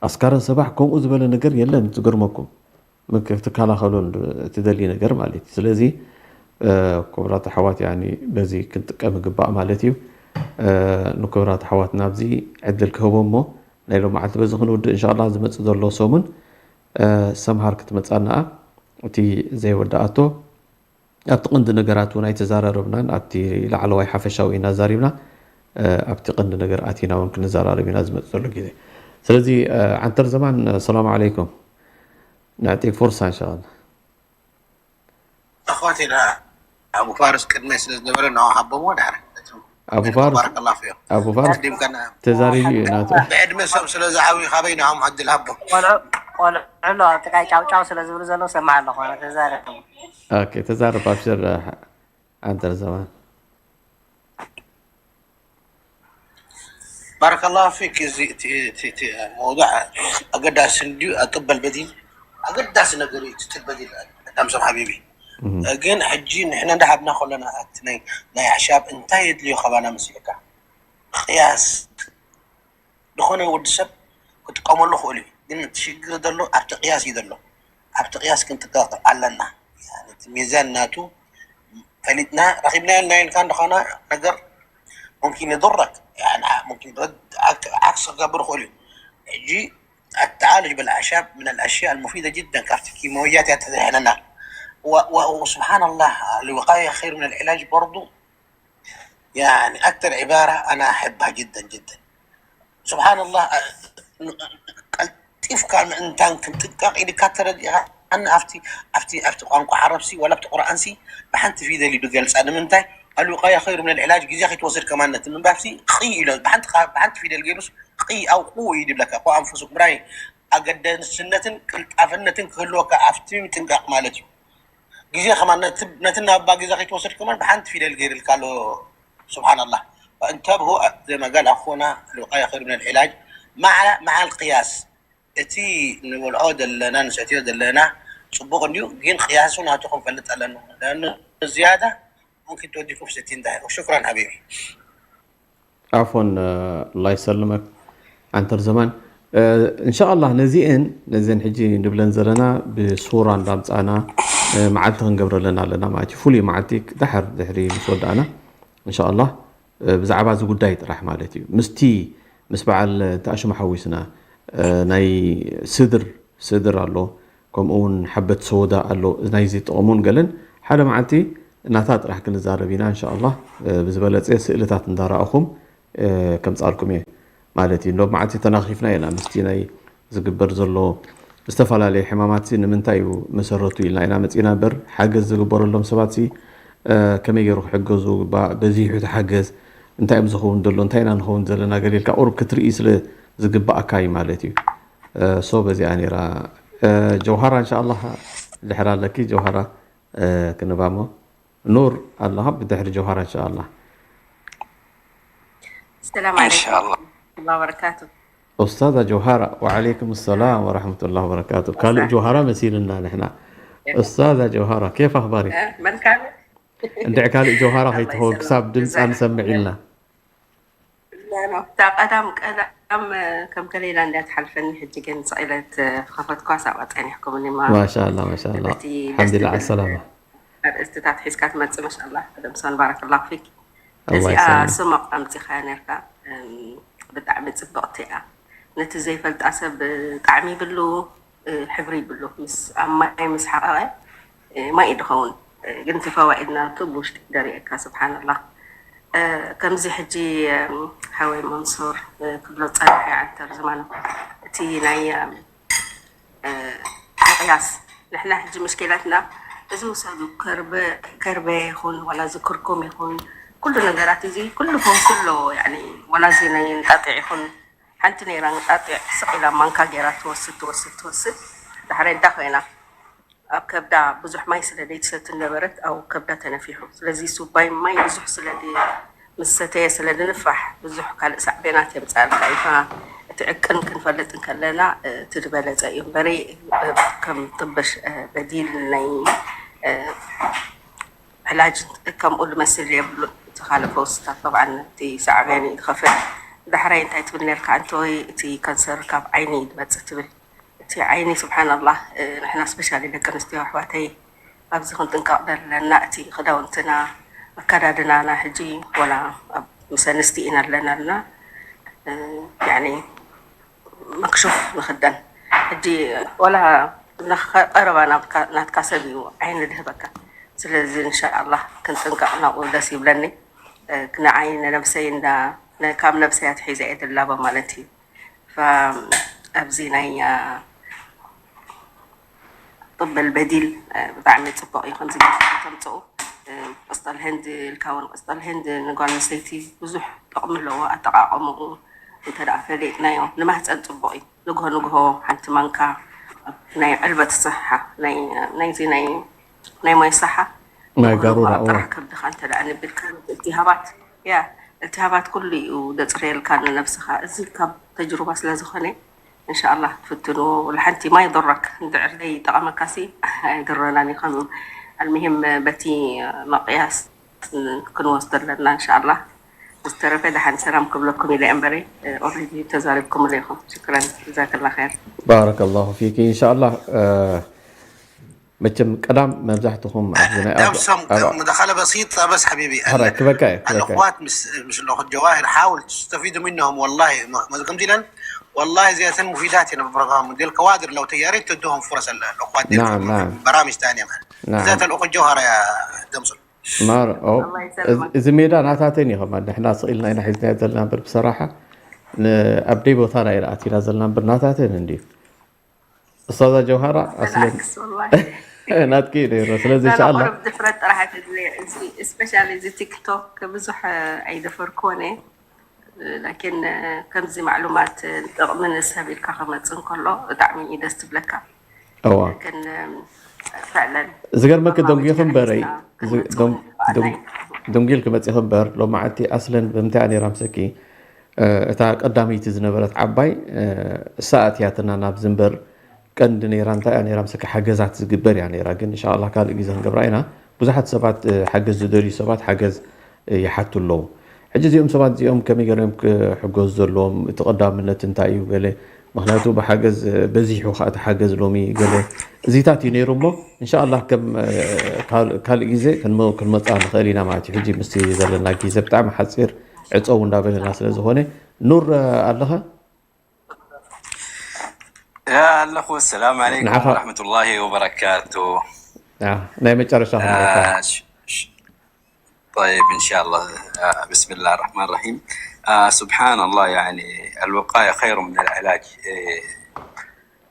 ኣስካረ ሰባሕ ከምኡ ዝበለ ነገር የለን። ትገርመኩም ክትከላኸሉን ትደሊ ነገር ማለት እዩ። ስለዚ ክቡራት ኣሕዋት በዚ ክንጥቀም ይግባእ ማለት እዩ። ንክቡራት ኣሕዋትና ኣብዚ ዕድል ክህቦ እሞ ናይ ሎም መዓልቲ በዚ ክንውድእ እንሻላ። ዝመፅእ ዘሎ ሰሙን ሰምሃር ክትመፃና እቲ ዘይወዳኣቶ ኣብቲ ቀንዲ ነገራት እውን ኣይተዛራረብናን ኣብቲ ላዕለዋይ ሓፈሻዊ ኢና ዛሪብና ኣብቲ ቀንዲ ነገር ኣቲና እውን ክንዘራረብ ኢና ዝመፅእ ዘሎ ግዜ። ስለዚ ዓንተር ዘማን ሰላም ዓለይኩም። ንዕጢ ፎርሳ እንሻላ። ኣኽዋት ኢና ኣቡ ፋርስ ቅድመ ስለ ዝነበረ ንዓ ሃቦሞ ድሓር ኣቡ ፋርስ ኣቡ ፋርስ ተዛሪቡ እዩ ናቱ። ብዕድመ ሰብ ስለ ዝዓብዩ ካበይ ንዓም ዕድል ሃቦም። ቆልዑ ኣሎ ኣብ ጥቃይ ጫውጫው ስለ ዝብሉ ዘለዉ ሰማዕ ኣለኹ ተዛረቡ። ኦኬ ተዛረብ ኣብሽር ዓንተር ዘማን። ባረከላሁ ፊክ። እዚ መውضዕ ኣገዳሲ እንድዩ። ኣጥበል በዲል ኣገዳሲ ነገር እዩ። ትጥል በዲል ኣዳም ሰብ ሓቢቢ ግን ሕጂ ንሕና እንዳሃብና ከለና ናይ ኣሻብ እንታይ የድልዮ ከባና መሲልካ ቅያስ ዝኾነ ወዲ ሰብ ክጥቀመሉ ክእል እዩ። ግን እቲ ሽግር ዘሎ ኣብቲ ቅያስ እዩ ዘሎ። ኣብቲ ቅያስ ክንጥቀቕ ኣለና። እቲ ሚዛን ናቱ ፈሊጥና ረኺብናዮ ናይ ኢልካ እንደኾነ ነገር ሙምኪን ይضረክ ሙምኪን ዓክስ ክገብር ይኽእል እዩ። ሕጂ التعالج بالأعشاب من الأشياء المفيدة جدا ካብቲ ኪሞያት እያ ተድሕነና። وسبحان الله الوقاية خير من العلاج برضو يعني أكثر عبارة أنا أحبها جدا جدا. سبحان الله ቀልጢፍካ ምእንታን ክንጥንቀቕ ኢልካ ተረዲእኻ ኣነ ኣብቲ ኣብቲ ኣብቲ ቋንቋ ዓረብሲ ወላ ኣብቲ ቁርኣንሲ ብሓንቲ ፊደል እዩ ዝገልፃ። ንምንታይ الوقاية خير من العلاج ግዜ ከይትወስድ ከማን ነቲ ምንባብሲ ቕይ ኢሎ ብሓንቲ ብሓንቲ ፊደል ገይሩስ ቕይ ኣውቁ እዩ ዝብለካ። ቁ ኣንፉስኩም ራይ ኣገዳስነትን ቅልጣፍነትን ክህልወካ ኣብቲ ምጥንቃቕ ማለት እዩ። ግዜ ከማን ነቲ ናባ ግዜ ከይትወስድ ከማን ብሓንቲ ፊደል ገይርልካ ኣሎ። سبحان الله فانتبهوا زي ما قال أخونا الوقاية خير من العلاج مع مع القياس እቲ ንበልዖ ዘለና ንሰትዮ ዘለና ፅቡቅ እንድዩ ግን ቅያሱ ናቱ ክንፈልጥ ኣለና لأنه زيادة ممكن توديكم في ستين داهية وشكرا حبيبي ዓፎን الله يسلمك ዓንተር ዘማን እንሻኣላህ ነዚአን ነዘን ሕጂ ንብለን ዘለና ብሱራ እንዳምፃእና መዓልቲ ክንገብረለን ኣለና ማለት እዩ። ፍሉይ መዓልቲ ድሕር ድሕሪ ምስ ወዳእና እንሻኣላህ ብዛዕባ እዚ ጉዳይ ጥራሕ ማለት እዩ። ምስቲ ምስ በዓል ተኣሽሙ ሓዊስና ናይ ስድር ስድር ኣሎ ከምኡ እውን ሓበት ሰወዳ ኣሎ ናይዚ ጥቕሙን ገለን ሓደ መዓልቲ ናታ ጥራሕ ክንዛረብ ኢና እንሻኣላህ። ብዝበለፀ ስእልታት እንዳረኣኹም ከምፃልኩም እየ ማለት እዩ። ሎም መዓልቲ ተናኺፍና ኢና ምስቲ ናይ ዝግበር ዘሎ ዝተፈላለየ ሕማማት ሲ ንምንታይ እዩ መሰረቱ ኢልና ኢና መፂና እምበር ሓገዝ ዝግበረሎም ሰባት ሲ ከመይ ገይሩ ክሕገዙ ግባእ በዚሑ ተሓገዝ እንታይ እዮም ዝኸውን ዘሎ እንታይ ኢና ንኸውን ዘለና ገለ ኢልካ ቁሩብ ክትርኢ ስለ ዝግባኣካ እዩ ማለት እዩ። ሶ በዚኣ ነይራ ጀውሃራ እንሻ ኣላህ ድሕር ኣለኪ ጀውሃራ ክንባሞ ኑር ኣለኻ ብድሕሪ ጀውሃራ እንሻ ኣላህ። السلام عليكم ورحمة الله وبركاته. أستاذة جوهرة وعليكم السلام ورحمة الله وبركاته. ካልእ ጀውሃራ መሲልና ንሕና። أستاذة جوهرة كيف أخبارك؟ መልካም እንድዒ ካልእ ጀውሃራ ከይትኸውን ክሳብ ድምፃ ንሰምዕ ኢልና። እታ ቀዳም ቀዳም ከም ከሌላ እንድያ ትሓልፈኒ፣ ሕጂ ግን ስቕ ኢለ ዝኸፈትኳ ሳባ ጸኒሕኩምኒ። ማ ማሻላ ማሻላ። በቲ ደስ ሓምዱላ ትብል ሰላማ። ኣርእስትታት ሒዝካ ትመጽእ። ማሻላ ደምሶን ባረክላ ፊክ። ኣላህ እዚኣ ይሰልምክ። ስሞቕ ኣምጺኻ ነርካ፣ እም፣ ብጣዕሚ ጽብቕቲ እያ። ነቲ ዘይፈልጣ ሰብ ጣዕሚ ይብሉ፣ እ፣ ሕብሪ ይብሉ። ምስ ኣብ ማይ ምስ ሓቐቐ፣ እ፣ ማይ እዩ ዝኸውን። እ፣ ግን ተፈዋኢድናቱ ብውሽጢ ደሪኤካ። ስብሓንላህ። እ፣ ከምዚ ሕጂ፣ እም፣ ሓወይ መንሱር፣ እ፣ ክብሎ ጸኒሐ፣ ዓንተር ዝማኑ፣ እቲ ናይ፣ እም፣ እ፣ ምቕያስ፣ ንሕና ሕጂ ምሽኪላትና እዚ ውሰዱ፣ ከርበ ከርበ ይኹን ዋላ እዚ ክርኩም ይኹን፣ ኩሉ ነገራት እዚ ኩሉ ፈውሲ ኣለዎ። ያኒ ዋላ እዚ ናይ እንጣጢዕ ይኹን፣ ሓንቲ ነይራ እንጣጢዕ ስቕ ኢላ ማንካ ገይራ ትወስድ ትወስድ ትወስድ፣ ዳሕራይ እንዳ ኮይና ኣብ ከብዳ ብዙሕ ማይ ስለ ዘይትሰቲ ነበረት፣ ኣብ ከብዳ ተነፊሑ። ስለዚ ሱባይ ማይ ብዙሕ ስለ ድ-፣ ምስ ሰተየ ስለ ድንፋሕ ብዙሕ ካልእ ሳዕቤናት የምፅኣልካ እዩ። ፋ-፣ እቲ ዕቅን ክንፈልጥ እንከለና፣ እ፣ እቲ ዝበለፀ እዩ እምበሪ፣ እ፣ ከም ጥበሽ፣ እ፣ በዲል ናይ፣ እ፣ ዕላጅ ከምኡ ዝመስል የብሉን። እቲ ካልእ ፈውስታት ጠብዓን እቲ ሳዕቤን እዩ ዝኸፍል። ዳሕራይ እንታይ ትብል ነርካ? ኣንተ ወይ እቲ ካንሰር ካብ ዓይኒ እዩ ዝመፅእ ትብል። እቲ ዓይኒ ስብሓንላህ፣ እ፣ ንሕና ስፔሻሊ ደቂ ኣንስትዮ ኣሕዋተይ ኣብዚ ክንጥንቀቕ ዘለና፣ እቲ ክዳውንትና ኣከዳድናና ሕጂ ወላ ኣብ ምስ ኣንስቲ ኢና ኣለና ኣለና፣ እ፣ ያኒ መክሹፍ ንኽደን። ሕጂ ወላ ንኸ-፣ ቀረባ ናብካ ናትካ ሰብ እዩ ዓይኒ ድህበካ። ስለዚ እንሻኣላህ ክንጥንቀቕ ናብኡ ደስ ይብለኒ። እ፣ ንዓይ ንነብሰይ እንዳ ነ-፣ ካብ ነብሰይ ኣትሒዘ እየ ድላቦ ማለት እዩ። ፋ-፣ ኣብዚ ናይ፣ አ፣ ጥበል በዲል፣ አ፣ ብጣዕሚ ጽቡቕ እዩ ከምዚ ጌርካ ከተምጽኡ። እ፣ ቅስጠል ህንድ ኢልካ እውን ቅስጠል ህንድ ንጓል ኣንስተይቲ ብዙሕ ጥቕሚ ኣለዎ። ኣጠቓቕምኡ እንተ ደኣ ፈሊጥናዮ ንማህፀን ጽቡቕ እዩ። ንግሆ ንግሆ ሓንቲ ማንካ ናይ ዕልበት ሰሓ ናይ ናይዚ ናይ ናይ ማይ ሰሓ ናይ ንግሆ ንግሆ ጋሩራ ኣብ እዋ። ጥራሕ ከብድኻ እንተ ደኣ ንቢልካ እቲ ሃባት ያ እቲ ሃባት ኩሉ እዩ ደፅርየልካ ንነብስኻ። እዚ ካብ ተጅሩባ ስለ ዝኾነ እንሻኣላህ ትፍትኑ። ወላ ሓንቲ ማይ ضرك እንድዕር ዘይጠቐመካሲ ኣይድረናን እዩ። ከም ኣልሙሂም በቲ መቕያስ ክንወስዶ ኣለና እንሻኣላህ። ዝተረፈ ደሓን ሰላም ክብለኩም ኢለ እምበሪ ኦልሬዲ ተዛሪብኩምሉ ኢኹም። ሽክረን ጀዛከላ ኸይር። ባረከላሁ ፊኪ። ኢንሻኣላህ፣ እ፣ መቸም ቀዳም መብዛሕትኹም ኣብዚ ናይ ኣብ دبسم ኣብ مداخلة بسيطة بس حبيبي. ሐራ ال- ክበካ እዩ ክበካ እዩ። الأخوات مش مش الأخت جواهر، حاول تستفيدوا منهم والله. ما ما قمت لن والله زيادة مفيدات هنا بالبرنامج ديال الكوادر، لو يا ريت تدوهم فرص ال- الأخوات ديال نعم، نعم. برامج ثانية معنا. نعم. بالذات الأخت جوهرة يا دمسم. ማር ኦ፣ ኣላህ ይሰልመካ። እዚ ሜዳ ናታተን እዩ። ከማ ንሕና ስቕ ኢልና ኢና ሒዝናዮ ዘለና እምበር ብሰራሓ ን-፣ ኣብ ደይ ቦታና ኢና ኣቲና ዘለና እምበር ናታተን እንድዩ። ኡስታዛ ጀውሃራ ኣስለን ብልዓክስ ወላሂ ናትኪ እዩ ነይሩ። ስለዚ لا لا ኢንሻኣላህ قرب دفرت راح تدلي اسبيشالي زي تيك توك بزح اي دفر كوني لكن كم زي معلومات تقمن السبيل كخمت سنكولو تعمي دست بلكا እዋ لكن فعلا ዝገርመኪ برنامج ደንጉይኹ እምበረይ كحسنا ዝ- كنت ደን- ደን- ደንጉይልኪ መፂኹ እምበር ሎማዓንቲ ኣስለን ብምንታይ እያ ነይራ ምሰኪ፣ እ፣ እታ ቀዳመይቲ ዝነበረት ዓባይ፣ እ፣ እሳ ኣትያትና ናብዚ እምበር ቀንዲ ነይራ እንታይ እያ ነይራ ምሰኪ ሓገዛት ዝግበር እያ ነይራ። ግን እንሻላ ካልእ ግዜ ክንገብራ ኢና። ብዙሓት ሰባት፣ እ፣ ሓገዝ ዝደልዩ ሰባት ሓገዝ፣ እ፣ ይሓቱ ኣለዉ። ሕጂ እዚኦም ሰባት እዚኦም ከመይ ገይሮም ክሕገዙ ዘለዎም፣ እቲ ቀዳምነት እንታይ እዩ ገለ፣ ምኽንያቱ ብሓገዝ፣ እ፣ በዚሑ ከዓ እቲ ሓገዝ ሎሚ ገለ እዚታት እዩ ነይሩ እሞ እንሻላ ከም፣ እ፣ ካል-፣ ካልእ ግዜ ክንመ-፣ ክንመፅኣ ንኽእል ኢና ማለት እዩ። ሕጂ ምስቲ ዘለና ግዜ ብጣዕሚ ሓፂር ዕፀው እንዳበለና ስለ ዝኾነ ኑር፣ እ፣ ኣለኻ? يا الأخوة، السلام عليكم ንዓኻ ورحمة الله وبركاته. ያ፣ ናይ መጨረሻ ክንብለካ። آه ش- ش- طيب، إن شاء الله. آه بسم الله الرحمن الرحيم. آه سبحان الله، يعني الوقاية خير من العلاج. إيه،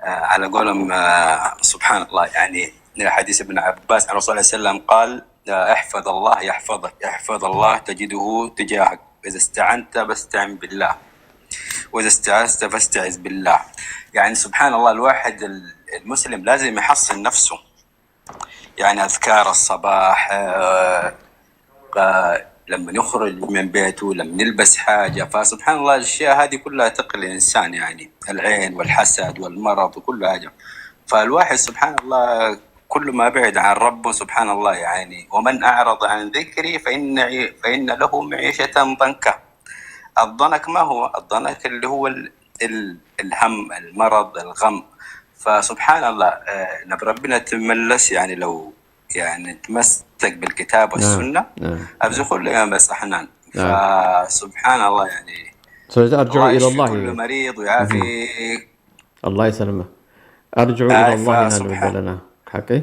آه على قولهم، آه سبحان الله، يعني حديث ابن عباس عن الرسول صلى الله عليه وسلم قال: آه احفظ الله يحفظك، احفظ الله تجده تجاهك، إذا استعنت فاستعن بالله، وإذا استعذت فاستعذ بالله. يعني سبحان الله، الواحد ال- المسلم لازم يحصن نفسه، يعني أذكار الصباح، آه، آه، لما يخرج من بيته، لما يلبس حاجة. فسبحان الله، الأشياء هذه كلها تقي الإنسان، يعني العين والحسد والمرض وكل حاجة. فالواحد سبحان الله كل ما بعد عن ربه سبحان الله، يعني، ومن أعرض عن ذكري فإن عي- فإن له معيشة ضنكا. الضنك ما هو؟ الضنك اللي هو ال- ال- الهم، المرض، الغم. فسبحان الله، آه، نبي ربنا تملس، يعني، لو، يعني، تمسك بالكتاب نعم والسنة، نعم أبزي كل يوم بس أحنان. نعم فسبحان الله، يعني، ስለዚ أرجع الله إلى يشفي الله كل እዩ مريض እህ ويعافي. الله يسلمك أرجع إلى آه، الله ኢና ንብል فسبحان ዘለና ሓቀይ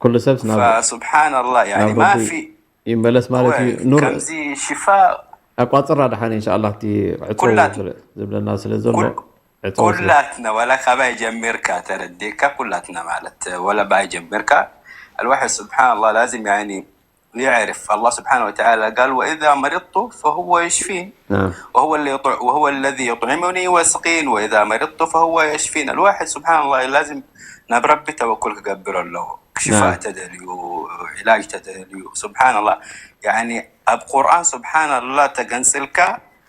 ኩሉ ሰብስ ናብ فسبحان الله، ናብ يعني، ما ረቢ في ይመለስ ማለት እዩ هو ኑር كمزي شفاء ኣቋፅራ ደሓን እንሻ ኣላ እቲ ዕፀው كلات ስለ- ዝብለና ስለ ዘሎ كل ዕፀው ስለ كلاتنا ولا خباي جميركا ترديكا كلاتنا مالت ولا باي جميركا. الواحد سبحان الله لازم، يعني، يعرف الله سبحانه وتعالى قال: "وإذا مرضت فهو يشفين، نعم وهو اللي يطع وهو الذي يطعمني ويسقين، وإذا مرضت فهو يشفين". الواحد سبحان الله لازم نبربي توكل كقبر الله، شفاء نعم تدليو، علاج تدليو، سبحان الله. يعني، أب قرآن سبحان الله تقنسلك،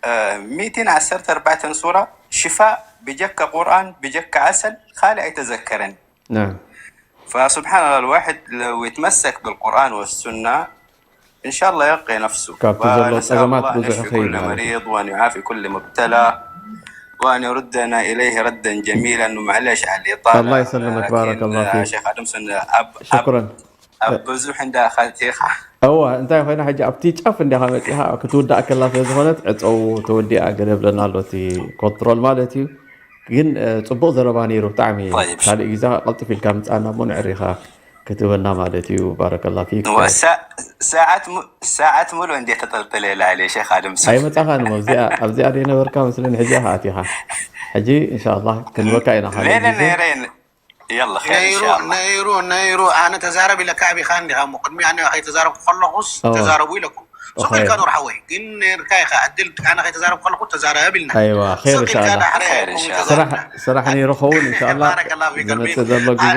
آه، ميتين عسرت أربعة سورة شفاء بجك قرآن، بجك عسل، خالي أيتذكرني. نعم فسبحان الله، الواحد لو يتمسك بالقرآن والسنة، إن شاء الله يرقي نفسه. ካብቲ ዘሎ ونسأل ጸገማት الله أن ብዙሕ يشفي ይኽእል كل ማለት እዩ مريض وأن يعافي كل مبتلى وأن يردنا إليه ردا جميلا. ومعليش على الله الإطالة، يسلمك بارك لكن الله فيك شيخ آدم سنة أب أب شكرا أب بزوح عند أخاتي. እዋ እንታይ ኮይና ሕጂ ኣብቲ ጫፍ እንዲኻ መፂኻ ክትውዳእ ከላ ስለ ዝኾነት ዕፀው ተወዲኣ ገለ ብለና ኣሎ እቲ ኮንትሮል ማለት እዩ ግን እ፣ ፅቡቅ ዘረባ ነይሩ ብጣዕሚ طيب. ካልእ ግዜ ቀልጥፍ ኢልካ ምፃና እሞ ንዕሪኻ ክትህበና ማለት እዩ ባረከላ ፊክ هو سا- ساعات م- ساعات ملو عندي تطلطل إلى علي شيخ آدم سنة. ኣይመፃኻን እሞ ኣብዚኣ ኣብዚኣ ደይነበርካ መስለኒ ሕጂ ኢኻ ኣቲኻ ሕጂ እንሻላ ክንበካ ኢና ካልእ لين ግዜ نيرين يلا خير إن ነይሩ شاء الله. ነይሩ ነይሩ ኣነ ተዛረብ ኢለካ ኣቢኻ እንዲኻ እሞ ቅድሚ ኣነ ከይተዛረብኩ ከለኹስ ኦ ተዛረቡ ኢለኩም ሱቅ ኢልካ ኦኸ ኑር ሓወይ ግን ነርካ ኢኻ ዕድል ኣነ ከይተዛረብኩ ከለኹ ተዛረብ ኢልና ኣይዋ ኸይር ሱቅ ኢልካ እንሻላ ዳሕረ خير إن ቁም شاء الله. ስራሕ ተዛርብና ስራሕ ነይሩ ኸውን እንሻላ ባረከላ ፊክ ዝመፅእ ኣልሚም ዘሎ ግዜ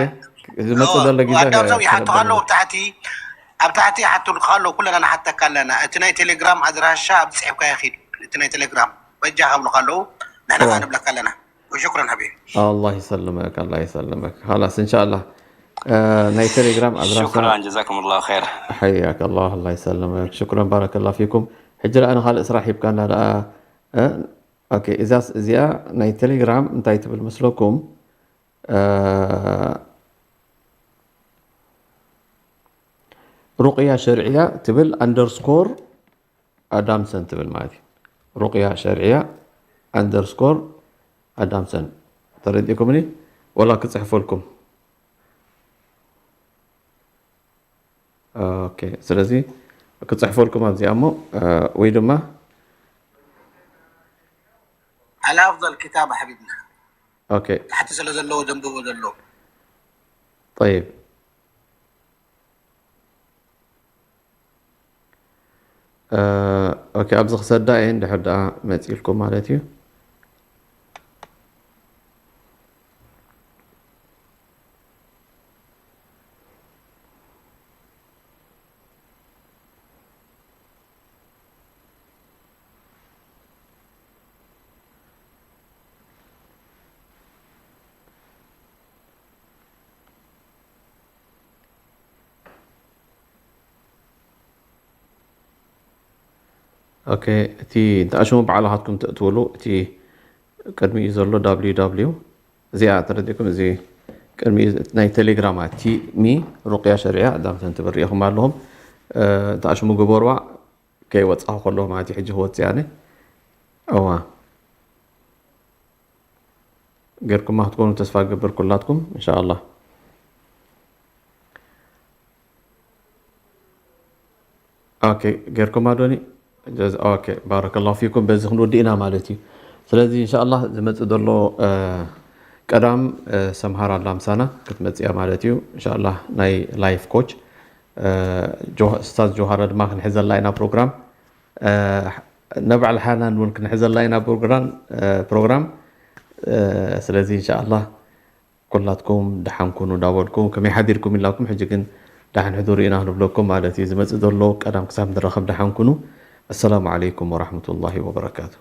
ዝመፅእ ዘሎ ግዜ ኣዳምሰው ይሓቱ ተረዳኒ ከለዉ ኣብ ታሕቲ ኣብ ታሕቲ ይሓቱ ከለዉ ኩለና ንሓተካ ኣለና እቲ ናይ ቴሌግራም ኣድራሻ ኣብ ፅሒፍካ ይኺድ እቲ ናይ ቴሌግራም በጃ ከብሉ ከለዉ ንሕና እዋ ከዓ ንብለካ ኣለና وشكرا حبيبي الله يسلمك الله يسلمك خلاص إن شاء الله آه ናይ ቴሌግራም ኣድራሻ شكرا، جزاكم الله خير. حياك الله الله يسلمك شكرا بارك الله فيكم ሕጂ ደኣ ንኻልእ ስራሕ ሂብካና ደኣ እ? ኦኬ እዛስ እዚኣ ናይ ቴሌግራም እንታይ ትብል መስለኩም እ፣ ሩቅያ ሸርዕያ ትብል ኣንደርስኮር ኣዳምሰን ትብል ማለት እዩ ሩቅያ ሸርዕያ ኣንደርስኮር ኣዳምሰን ተረዲእኩምኒ ወላ ክፅሕፈልኩም ኦኬ ስለዚ ክፅሕፈልኩም ኣብዚኣ እሞ እ፣ ወይ ድማ على أفضل كتابة حبيبنا ኦኬ تحت سلة زلو دنبو زلو طيب ኦኬ ኣብዚ ክሰዳ እየ እንድሕር ደኣ መፂልኩም ማለት እዩ ኦኬ እቲ እንተኣሽሙ ባዕልኻትኩም ተእትውሉ እቲ ቅድሚኡ ዘሎ www እዚኣ ተረዲእኩም እዚ ቅድሚ ናይ ቴሌግራማ ቲሚ ሩቅያ ሸሪዓ ኣዳምተን ትብል ሪኢኹም ኣለኹም ተኣሽሙ ግበርዋ ከይወፃኹ ከለኹ ማለት እዩ ሕጂ ክወፅእ ኣነ እዋ ጌርኩማ ክትኮኑ ተስፋ ገብር ኩላትኩም እንሻ ኣላ ኦኬ ጌርኩማ ዶኒ ኦኬ ባረከላሁ ፊኩም በዚ ክንወዲ ኢና ማለት እዩ ስለዚ እንሻ ኣላ ዝመፅእ ዘሎ ቀዳም ሰምሃር ኣላ ምሳና ክትመፅያ ማለት እዩ እንሻ ኣላ ናይ ላይፍ ኮች ኡስታዝ ጆሃረ ድማ ክንሕዘላ ኢና ፕሮግራም ነባዕል ሓናን እውን ክንሕዘላ ኢና ፕሮግራም ስለዚ እንሻ ኣላ ኩላትኩም ደሓን ኩኑ እንዳበልኩ ከመይ ሓዲርኩም ኢልናኩም ሕጂ ግን ደሓን ሕዱሩ ኢና ክንብለኩም ማለት እዩ ዝመፅእ ዘሎ ቀዳም ክሳብ ንራኸብ ደሓን ኩኑ ኣሰላሙ ዓለይኩም ወራሕመቱላሂ ወበረካቱ